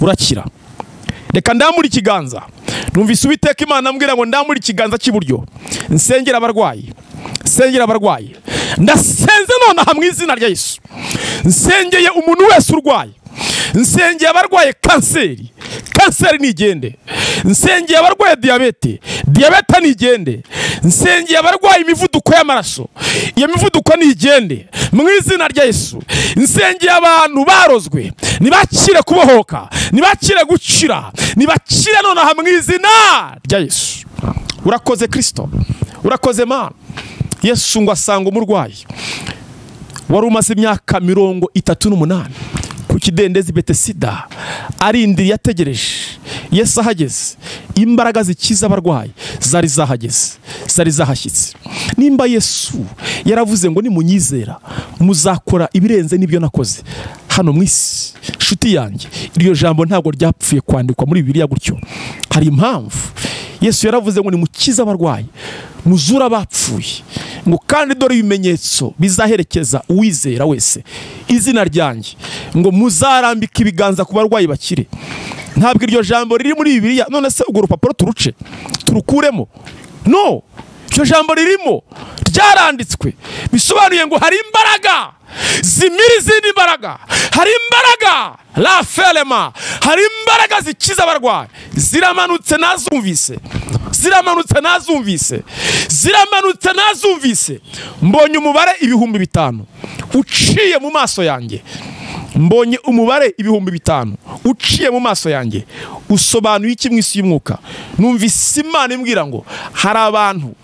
Urakira. Reka ndamuri ikiganza. Numvise Uwiteka Imana ambwira ngo ndamuri ikiganza cy'iburyo. Nsengera abarwayi. Nsengera abarwayi. Ndasenze nonaha mu izina rya Yesu. Nsengeye umuntu wese urwaye. Nsengeye abarwaye kanseri. Kanseri nigende. Nsengeye abarwaye diyabete. Diyabete nigende. Nsengeye abarwaye imivuduko y'amaraso. Iyo mivuduko nigende mu izina rya Yesu. Nsengeye abantu barozwe, nibakire kubohoka, nibakire gukira, nibakire nonaha mu izina rya Yesu. Urakoze Kristo. Urakoze Mana. Yesu ngo asanga umurwayi wari umaze imyaka 38 ku kidendezi Betesida, arindiriye ategereje. Yesu ahageze, imbaraga zikiza abarwayi zari zahageze, zari zahashyitse. Nimba Yesu yaravuze ngo nimunyizera muzakora ibirenze n'ibyo nakoze hano mu isi, nshuti yanjye, iryo jambo ntabwo ryapfuye kwandikwa muri Bibiliya gutyo. Hari impamvu. Yesu yaravuze ngo nimukize abarwayi, muzura abapfuye, ngo kandi dore ibimenyetso bizaherekeza uwizera wese izina ryanjye, ngo muzarambika ibiganza ku barwayi bakire. Ntabwo iryo jambo riri muri Bibiliya. None se urwo rupapuro turuce turukuremo? No, iryo jambo ririmo, ryaranditswe. Bisobanuye ngo hari imbaraga zimira izindi mbaraga, hari imbaraga la felema, hari imbaraga zikiza abarwayi. Ziramanutse nazumvise, ziramanutse nazumvise, ziramanutse nazumvise. Mbonye umubare 5000 uciye mu maso yanjye. Mbonye umubare 5000 uciye mu maso yanjye. Usobanuye iki mu isi y'umwuka? Numvise Imana imbwira ngo hari abantu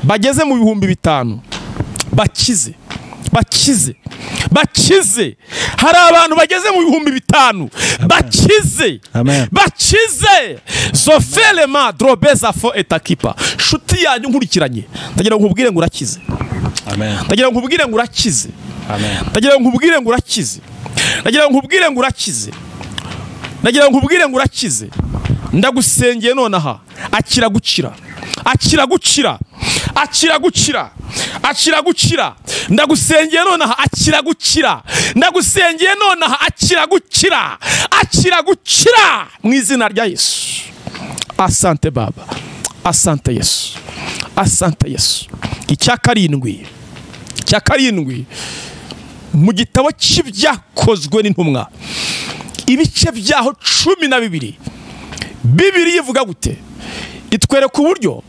bageze mu 5000 bakize, bakize, bakize. Hari abantu bageze mu 5000 bakize, bakize. Zofelema drobeza fo etakipa. Shuti yanyu nkurikiranye, ndagira ngo nkubwire ngo urakize. Amen. Ndagira ngo nkubwire ngo urakize. Amen. Ndagira ngo nkubwire ngo urakize. Ndagira ngo nkubwire ngo urakize. Ndagira ngo nkubwire ngo urakize. Ndagusengeye nonaha, akira gukira, akira gukira, akira gukira, akira gukira. Ndagusengeye nonaha, akira gukira. Ndagusengeye nonaha, akira gukira, akira gukira mu izina rya Yesu. Asante Baba, asante Yesu, asante Yesu. Icya karindwi, icya karindwi mu gitabo cy'ibyakozwe n'intumwa, ibice byaho 12, Bibiliya ivuga gute? Itwereka uburyo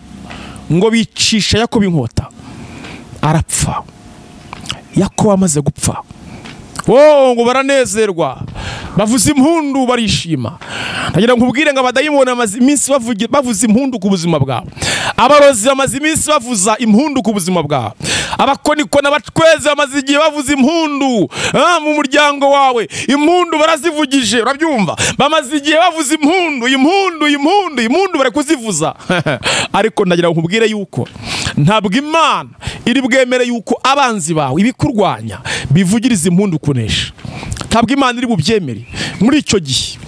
ngo bicisha Yakobo inkota arapfa. Yakobo amaze gupfa, oh, ngo baranezerwa, bavuza impundu barishima. Ndagira ngo nkubwire ngo abadayimoni bamaze iminsi bavuza impundu ku buzima bwawe. Abarozi bamaze iminsi bavuza impundu ku buzima bwawe. Abakonikoni abatweze bamaze igihe bavuza impundu mu muryango wawe. Impundu barazivugije, urabyumva? Bamaze igihe bavuza impundu, impundu, impundu, impundu bari kuzivuza. Ariko ndagira ngo nkubwire yuko ntabwo Imana iri bwemere yuko abanzi bawe ibikurwanya bivugiriza impundu kunesha. Ntabwo Imana iri bubyemere. Muri icyo gihe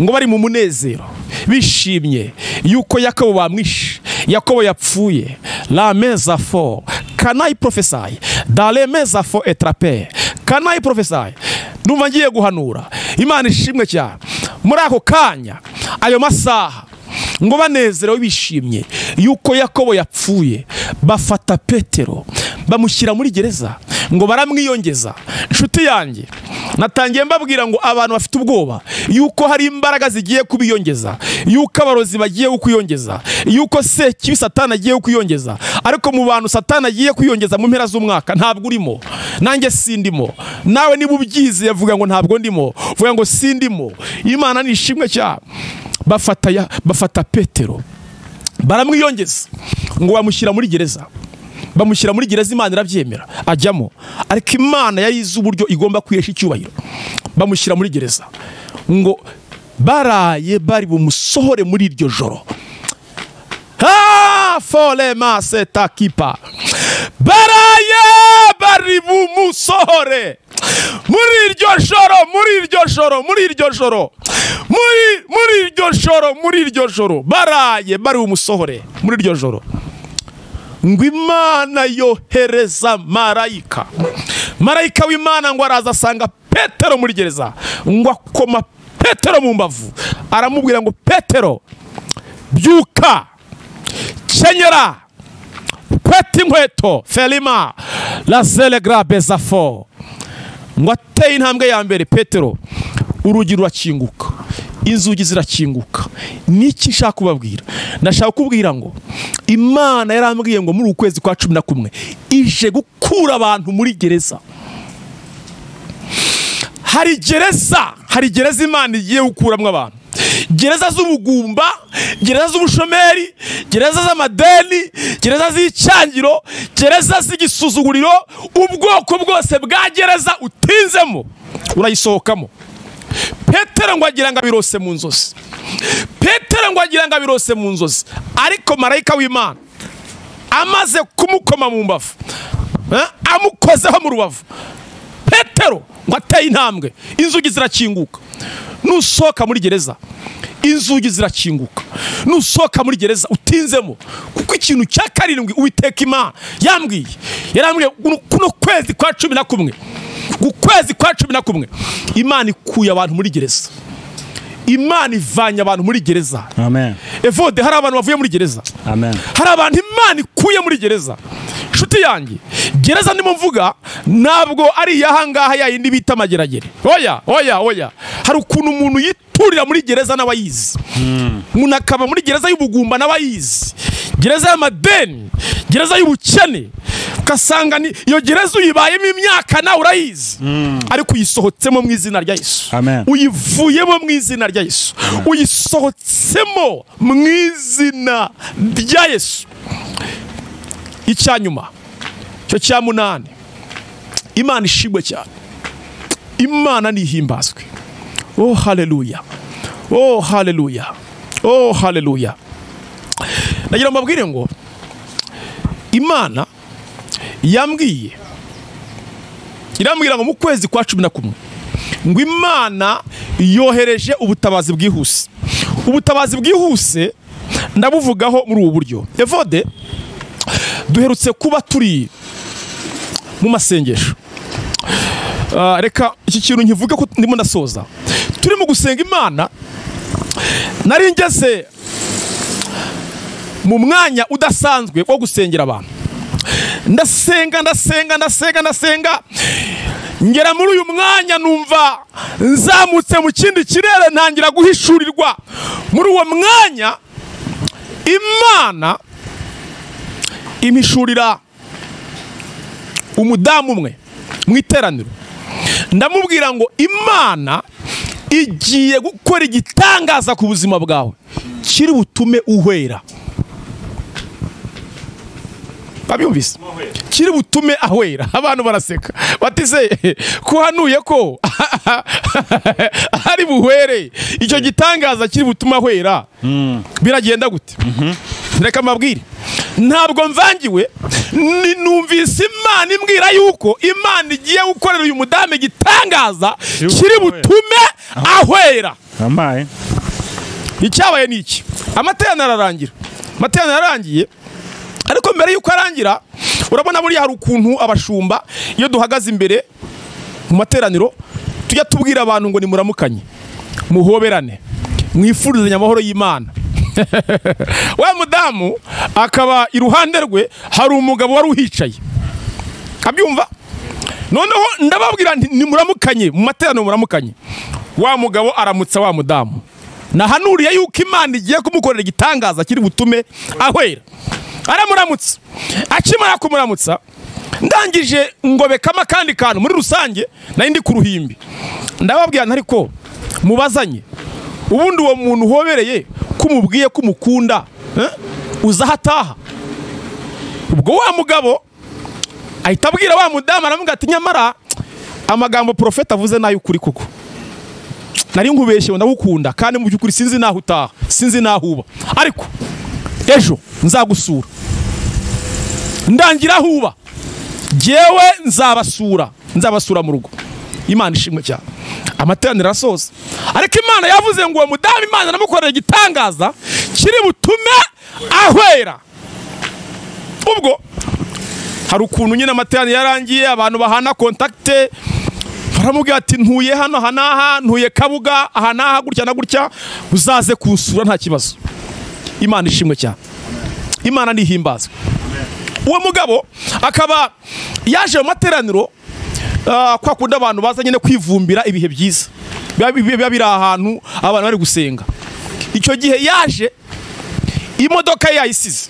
ngo bari mu munezero bishimye yuko Yakobo bamwishe, Yakobo yapfuye. La meza fort Can I prophesy? Dans les meza fort etrape. Can I prophesy? Numva ngiye guhanura. Imana ishimwe cyane. Muri ako kanya, ayo masaha, Ngo banezerewe bishimye yuko Yakobo yapfuye, bafata Petero bamushyira muri gereza, ngo baramwiyongeza. Inshuti yanjye, natangiye mbabwira ngo abantu bafite ubwoba yuko hari imbaraga zigiye kubiyongeza, yuko abarozi bagiye kwiyongeza, yuko sekibi Satani agiye kwiyongeza. Ariko mu bantu Satani agiye kwiyongeza mu mpera z'umwaka ntabwo urimo, nanjye sindimo. Nawe niba ubyize vuga ngo ntabwo ndimo, vuga ngo sindimo. Imana ni ishimwe cyane. Bafata Petero baramwiyongeza, ngo bamushyira muri gereza. Bamushyira muri gereza, Imana irabyemera ajyamo, ariko Imana yari izi uburyo igomba kwihesha icyubahiro. Bamushyira muri gereza, ngo baraye bari bumusohore muri iryo joro. Ha folema setakipa, baraye bari bumusohore muri iryo joro, muri iryo joro, muri iryo joro, muri iryo joro, muri iryo joro, baraye bari bumusohore muri iryo joro. Ngo Imana yohereza marayika, marayika w'Imana ngo araza asanga Petero muri gereza, ngo akoma Petero mu mbavu, aramubwira ngo Petero byuka, kenyera, kweta inkweto, felima la zelegra bezafo. Ngo ateye intambwe ya mbere Petero, urugi rurakinguka, inzugi zirakinguka. Niki nshaka kubabwira? Ndashaka kubwira ngo Imana yarambwiye ngo muri ukwezi kwa 11 ije gukura abantu muri gereza. Hari gereza, hari gereza Imana igiye gukuramwo abantu. Gereza z'ubugumba, gereza z'ubushomeri, gereza z'amadeni, gereza z'icyangiro, gereza z'igisuzuguriro, ubwoko bwose bwa gereza utinzemo urayisohokamo. Petero ngo agira ngo abirose mu nzozi. Petero ngo agira ngo abirose mu nzozi, ariko marayika w'Imana amaze kumukoma mu mbavu, amukozeho mu rubavu, Petero ngo ateye intambwe, inzugi zirakinguka. Nusohoka muri gereza, inzugi zirakinguka. Nusohoka muri gereza utinzemo, kuko ikintu cya karindwi Uwiteka Imana yambwiye, yarambwiye kuno kwezi kwa 11, ukwezi kwa 11, Imana ikuye abantu muri gereza. Imana ivanye abantu muri gereza. Amen. Evode, hari abantu bavuye muri gereza. Amen. Hari abantu Imana ikuye muri gereza. Inshuti yanjye, gereza ndimo mvuga ntabwo ari iyahangaha yayindi bita amageragere. Oya, oya, oya. Hari ukuntu umuntu yiturira muri gereza n'abayizi. Umuntu akaba muri gereza y'ubugumba n'abayizi, gereza y'amadeni, gereza y'ubukene, ugasanga ni iyo gereza uyibayemo imyaka nawe urayizi, ariko uyisohotsemo mu izina rya Yesu. Amen. Uyivuyemo mu izina rya Yesu. Uyisohotsemo mu izina rya Yesu. Icyanyuma cyo cya 8, Imana ishimwe cyane, Imana nihimbazwe. Oh haleluya, oh haleluya, oh haleluya. Nagira mbabwire ngo Imana yambwiye, irambwira ngo mu kwezi kwa 11 ngo Imana yohereje ubutabazi bwihuse. Ubutabazi bwihuse ndabuvugaho muri ubu buryo. Evode, duherutse kuba turi mu masengesho. Reka iki kintu nkivuge ko ndimo ndasoza. Turi mu gusenga Imana, nari ngeze mu mwanya udasanzwe wo gusengera abantu. Ndasenga, ndasenga, ndasenga, ndasenga, ngera muri uyu mwanya numva nzamutse mu kindi kirere, ntangira guhishurirwa. Muri uwo mwanya Imana imishurira umudamu umwe mu iteraniro. Ndamubwira ngo Imana igiye gukora igitangaza ku buzima bwawe kiri butume uhwera. Babyumvise? Kiri butume ahwera. Abantu baraseka batize kuhanuye ko ari buhwere, icyo gitangaza kiri butume ahwera. Biragenda gute? Reka mbabwire, ntabwo mvangiwe, numvise Imana imbwira yuko Imana igiye gukorera uyu mudamu igitangaza kiri butume ahwera. Amaye. Icyabaye ni iki? Amateraniro ararangira. Amateraniro ararangiye, ariko mbere yuko arangira, urabona buriya hari ukuntu abashumba iyo duhagaze imbere mu materaniro tujya tubwira abantu ngo nimuramukanye, muhoberane, mwifurizanye amahoro y'Imana. Wa mudamu akaba iruhande rwe hari umugabo wari uhicaye, abyumva. Noneho ndababwira nti nimuramukanye mu materaniro, muramukanye. Wa mugabo aramutsa wa mudamu, nahanuriye yuko Imana igiye kumukorera igitangaza kiri butume ahwera. Aramuramutsa, akimara kumuramutsa ndangije ngobekamo akandi kantu muri rusange, nari ndi ku ruhimbi, ndababwira nti ariko mubazanye, ubundi uwo muntu uhobereye kumubwiye kumukunda, uza aho ataha? Ubwo wa mugabo ahita abwira wa mudamu, aramubwira ati nyamara amagambo profeta avuze nayo ukuri, koko nari nkubeshye, ndagukunda, kandi mu by'ukuri sinzi naho utaha, sinzi naho uba, ariko ejo nzagusura, ndangira aho uba, jyewe nzabasura, nzabasura mu rugo. Imana ishimwe cyane. Amateraniro arasoza, ariko Imana yavuze ngo uwo mudamu Imana namukorera igitangaza kiri butume ahwera. Ubwo hari ukuntu nyine amateraniro yarangiye, abantu bahana kontakite, baramubwira ati ntuye hano aha n'aha, ntuye Kabuga aha n'aha, gutya na gutya, uzaze kunsura nta kibazo. Imana ishimwe cyane, Imana nihimbazwe. Uwo mugabo akaba yaje mu materaniro, kwa kundi abantu baza nyine kwivumbira ibihe byiza biba biri ahantu abantu bari gusenga. Icyo gihe yaje imodoka ye yayisize,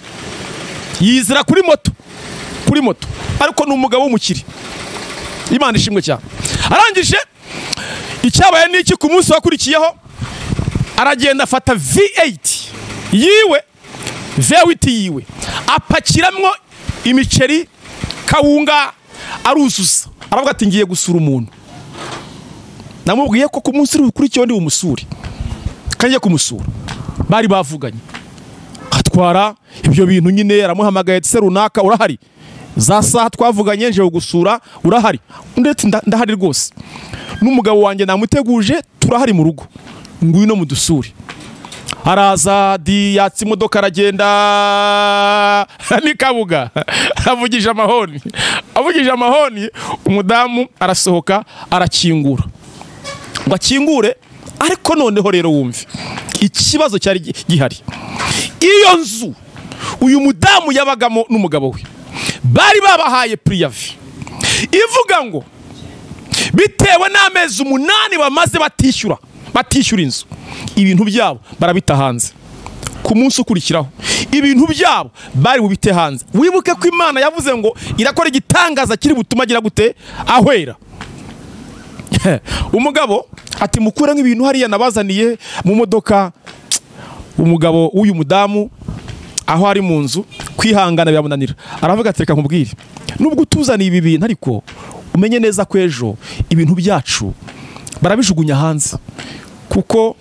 yizira kuri moto, kuri moto, ariko ni umugabo w'umukire. Imana ishimwe cyane. Arangije icyabaye n'iki, ku munsi wakurikiyeho aragenda afata V8 yiwe, V8 yiwe apakiramwo imiceri, kawunga, aruzuza. Aravuga ati ngiye gusura umuntu, namubwiye ko ku munsi ukurikiyeho ndi bumusure, kandi kumusura bari bavuganye. Atwara ibyo bintu nyine, aramuhamagaye ati se runaka urahari? Za saha twavuganye nje gusura urahari? Ndetse ndahari rwose, n'umugabo wanjye namuteguje, turahari mu rugo, ngwino mudusure. Araza di yatsa imodoka aragenda ni Kabuga, avugije amahoni, avugije amahoni, umudamu arasohoka arakingura, ngo akingure. Ariko noneho rero wumve ikibazo cyari gihari. Iyo nzu uyu mudamu yabagamo n'umugabo we bari babahaye priyavi ivuga ngo bitewe n'amezi 8 bamaze batishyura, batishyura inzu, ibintu byabo barabita hanze. Ku munsi ukurikiraho ibintu byabo bari bubite hanze. Wibuke ko Imana yavuze ngo irakora igitangaza kiri butuma agira gute? Ahwera. Umugabo ati mukure nk'ibintu hariya nabazaniye mu modoka. Umugabo w'uyu mudamu aho ari mu nzu kwihangana biramunanira, aravuga ati reka nkubwire, nubwo utuzaniye ibi bintu ariko umenye neza ko ejo ibintu byacu barabijugunya hanze, kuko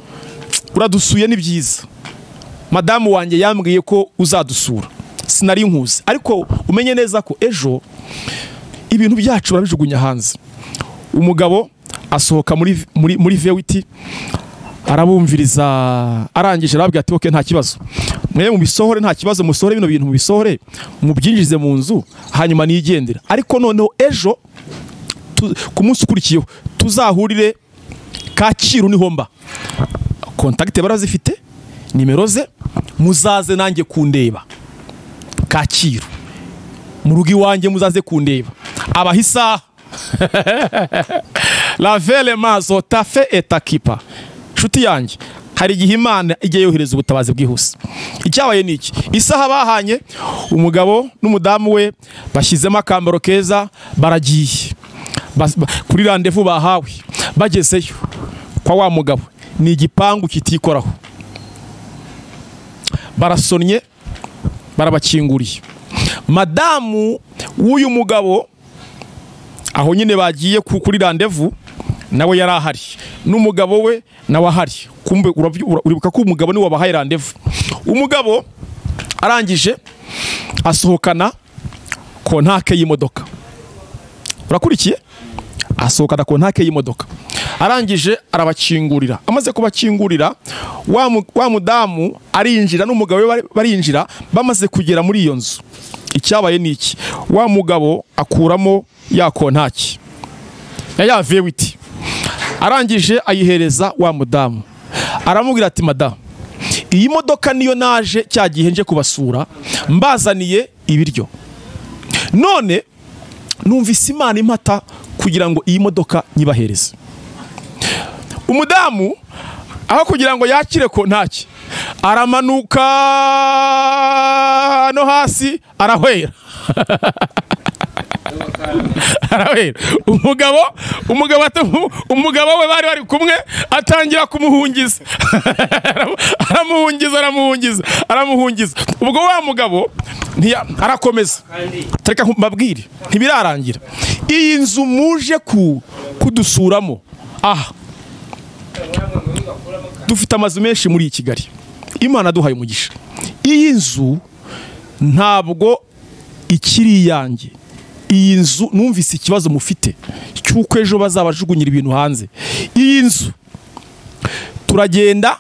uradusuye ni byiza, madamu wanjye yambwiye ko uzadusura, sinari nkuzi, ariko umenye neza ko ejo ibintu byacu barabijugunya hanze. Umugabo asohoka muri V8 arabumviriza, arangije arababwira ati okay nta kibazo, mwe mubisohore nta kibazo, musohore bino bintu, mubisohore mubyinjize mu nzu, hanyuma nigendera. Ariko noneho ejo ku munsi ukurikiyeho tuzahurire Kacyiru niho mba, kontakite barazifite, nimero ze, muzaze nanjye kundeba Kacyiru mu rugo iwanjye, muzaze kundeba. Abaha isaha lavele mazo tafe etakipa. Nshuti yanjye, hari igihe Imana ijya yohereza ubutabazi bwihuse. Icyabaye ni iki? Isaha bahanye, umugabo n'umudamu we bashyizemo akambaro keza, baragiye kuri rendez-vous bahawe. Bagezeyo kwa wa mugabo, ni igipangu kitikoraho, barasonnye, barabakinguriye. Madamu w'uyu mugabo aho nyine bagiye kuri rendez-vous nawe yari ahari, n'umugabo we nawe ahari. Kumbe uribuka ko umugabo ni wabahaye rendez-vous. Umugabo arangije asohokana kontake y'imodoka, urakurikiye? Asohokana kontake y'imodoka, arangije arabakingurira. Amaze kubakingurira, wa mudamu arinjira n'umugabo we barinjira. Bamaze kugera muri iyo nzu, icyabaye ni iki? Wa mugabo akuramo ya kontaki ya V8, arangije ayihereza wa mudamu, aramubwira ati madamu, Iyi modoka niyo naje cya gihe nje kubasura mbazaniye ibiryo, none numvise Imana impata kugira ngo iyi modoka nyibahereze. Umudamu aho kugira ngo yakire ko ntaki, aramanuka no hasi arahwera. Arahwera. Umugabo we bari kumwe atangira kumuhungiza. Aramuhungiza. Ubwo wa mugabo arakomeza. Reka mbabwire ntibirarangira. Iyi nzu muje kudusuramo aha, dufite amazu menshi muri Kigali, Imana duhaye umugisha. Iyi nzu ntabwo ikiri yanjye. Iyi nzu numvise ikibazo mufite cy'uko ejo bazabajugunyira ibintu hanze. Iyi nzu turagenda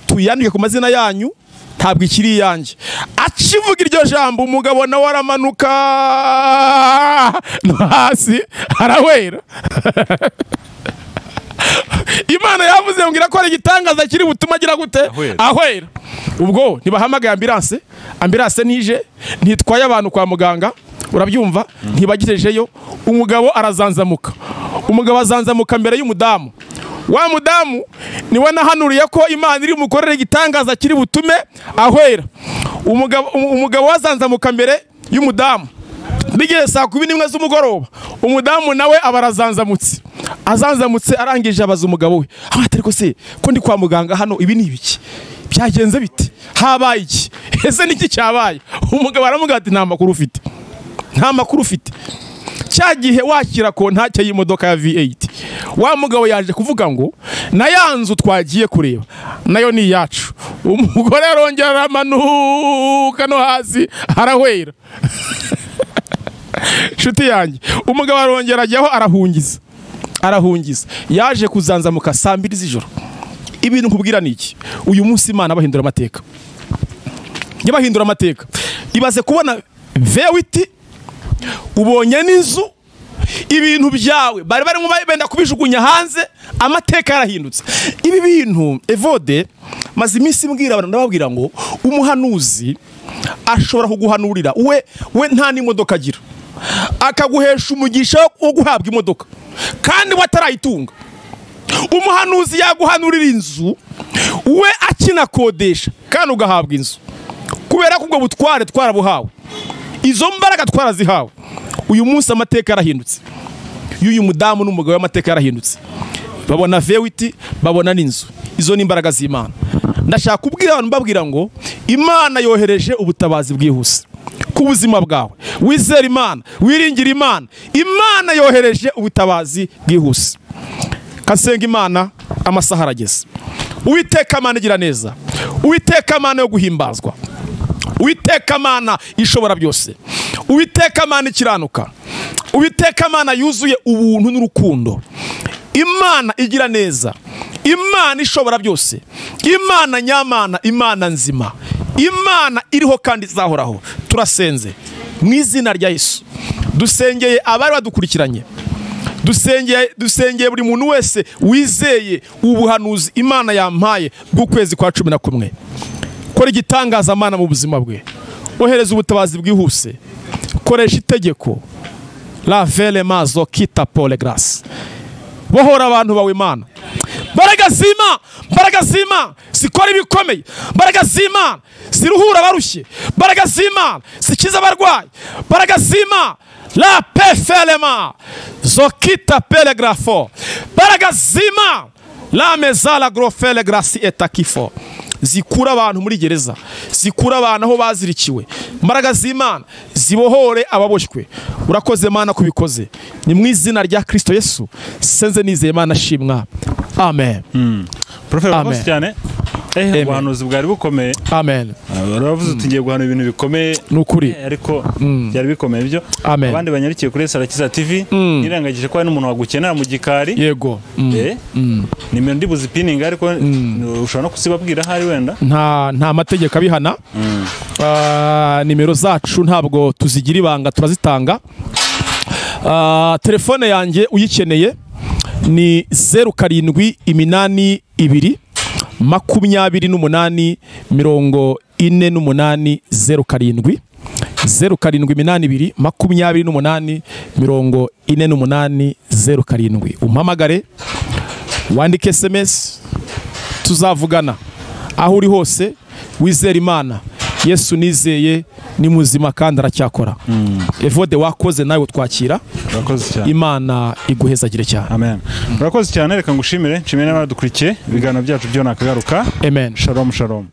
tuyandike ku mazina yanyu, ntabwo ikiri yanjye. Akivuga iryo jambo umugabo nawe aramanuka no hasi arahwera. Imana yavuze ngo irakora igitangaza kiri butuma agira gute? Ahwera. Ubwo ntibahamagaye ambulance, ambulance nije ntitwaye abantu kwa muganga, urabyumva, ntibagejejeyo. Umugabo arazanzamuka. Umugabo azanzamuka mbere y'umudamu. Wa mudamu niwe nahanuriye ko Imana iri mukorere igitangaza kiri butume ahwera. Umugabo wazanzamuka mbere y'umudamu. Bigeze saa 11 z'umugoroba, umudamu nawe abarazanzamutse. Azanzamutse arangije abaza umugabo we, ariko se ko ndi kwa muganga hano ibi ni ibiki? Byagenze bite? Habaye iki? Ese niki cyabaye? Umugabo aramubwira ati nta makuru ufite. Nta makuru ufite. Cya gihe wakira ko ntacyo y'imodoka ya V8. Wa mugabo yaje kuvuga ngo na yanzu twagiye kureba nayo ni yacu. Umugore arongera aramanuka no hasi arahwera. Nshuti yanjye, umugabo arongera ajyaho arahungiza. Yaje kuzanzamuka saa 2 z'ijoro. Ibintu nkubwira ni iki? Uyu munsi Imana abahindura amateka. Yabahindura amateka. Ibaze kubona V8 ubonye n'inzu, ibintu byawe bari barimo benda kubijugunya hanze, amateka yarahindutse. Ibi bintu Evode maze iminsi mbwira abantu, ndababwira ngo umuhanuzi ashobora kuguhanurira we nta n'imodoka agira, akaguhesha umugisha wo guhabwa imodoka kandi watarayitunga. Umuhanuzi yaguhanurira inzu we akinakodesha kandi ugahabwa inzu, kubera ko ubwo butware twarabuhawe, izo mbaraga twarazihawe. Uyu munsi amateka yarahindutse. Y'uyu mudamu n'umugabo w'amateka yarahindutse. Babona V8, babona n'inzu. Izo ni imbaraga z'Imana. Ndashaka kubwira abantu mbabwira ngo Imana yohereje ubutabazi bwihuse ku buzima bwawe. Wizera Imana, wiringira Imana. Imana yohereje ubutabazi bwihuse. Kasenga Imana, amasaha arageze. Uwiteka Imana igira neza. Uwiteka Imana yo guhimbazwa. Uwiteka Imana ishobora byose. Uwiteka Imana ikiranuka. Uwiteka Imana yuzuye ubuntu n'urukundo. Imana igira neza. Imana ishobora byose. Imana nyamana, Imana nzima. Imana iriho kandi izahoraho. Turasenze mu izina rya Yesu. Dusengeye abari badukurikiranye. Dusengeye buri muntu wese wizeye ubuhanuzi Imana yampaye bw'ukwezi kwa 11. Kora igitangaza Mana mu buzima bwe. Ohereza ubutabazi bwihuse. Koresha itegeko. La vele mazo kita pole grace. Bohora abantu bawe Imana. Mbaraga z'Imana, mbaraga z'Imana zikora ibikomeye. Mbaraga z'Imana ziruhura abarushye. Mbaraga z'Imana zikiza abarwayi. Mbaraga z'Imana la pefelema zokita pelegrafo. Mbaraga z'Imana la mezala grofele grasi etakifo. Zikura abantu muri gereza, zikura abantu aho bazirikiwe. Mbaraga z'Imana zibohore ababoshywe. Urakoze Mana kubikoze. Ni mu izina rya Kristo Yesu senze nizeye Imana shimwa. Amen. Prophet, urakoze cyane. Ubuhanuzi bwari bukomeye. Amen. Uravuze uti ngiye guhana ibintu bikomeye. Nukuri. Ariko byari bikomeye byo. Abandi banyarikiye kuri Sarakiza TV nirangagije ko hari n'umuntu wagukenera mu gikari. Yego. Nimero ndi buzipininga ariko ushobora no kuzibabwira hari wenda. Nta mategeko abihana. Nimero zacu ntabwo tuzigira ibanga, turazitanga. Telefone yanjye uyikeneye ni 07 82 28 48 07 0782 28 48 07. Umpamagare, wandike SMS, tuzavugana aho uri hose. Wizere Imana, Yesu nizeye ni muzima kandi aracyakora. Evode, wakoze nawe utwakira. Urakoze cyane. Imana iguhezagire cyane. Amen. Urakoze cyane, reka ngushimire, nshimire n'abadukurikiye. Ibiganiro byacu byo nakagaruka. Amen. Shalom, shalom.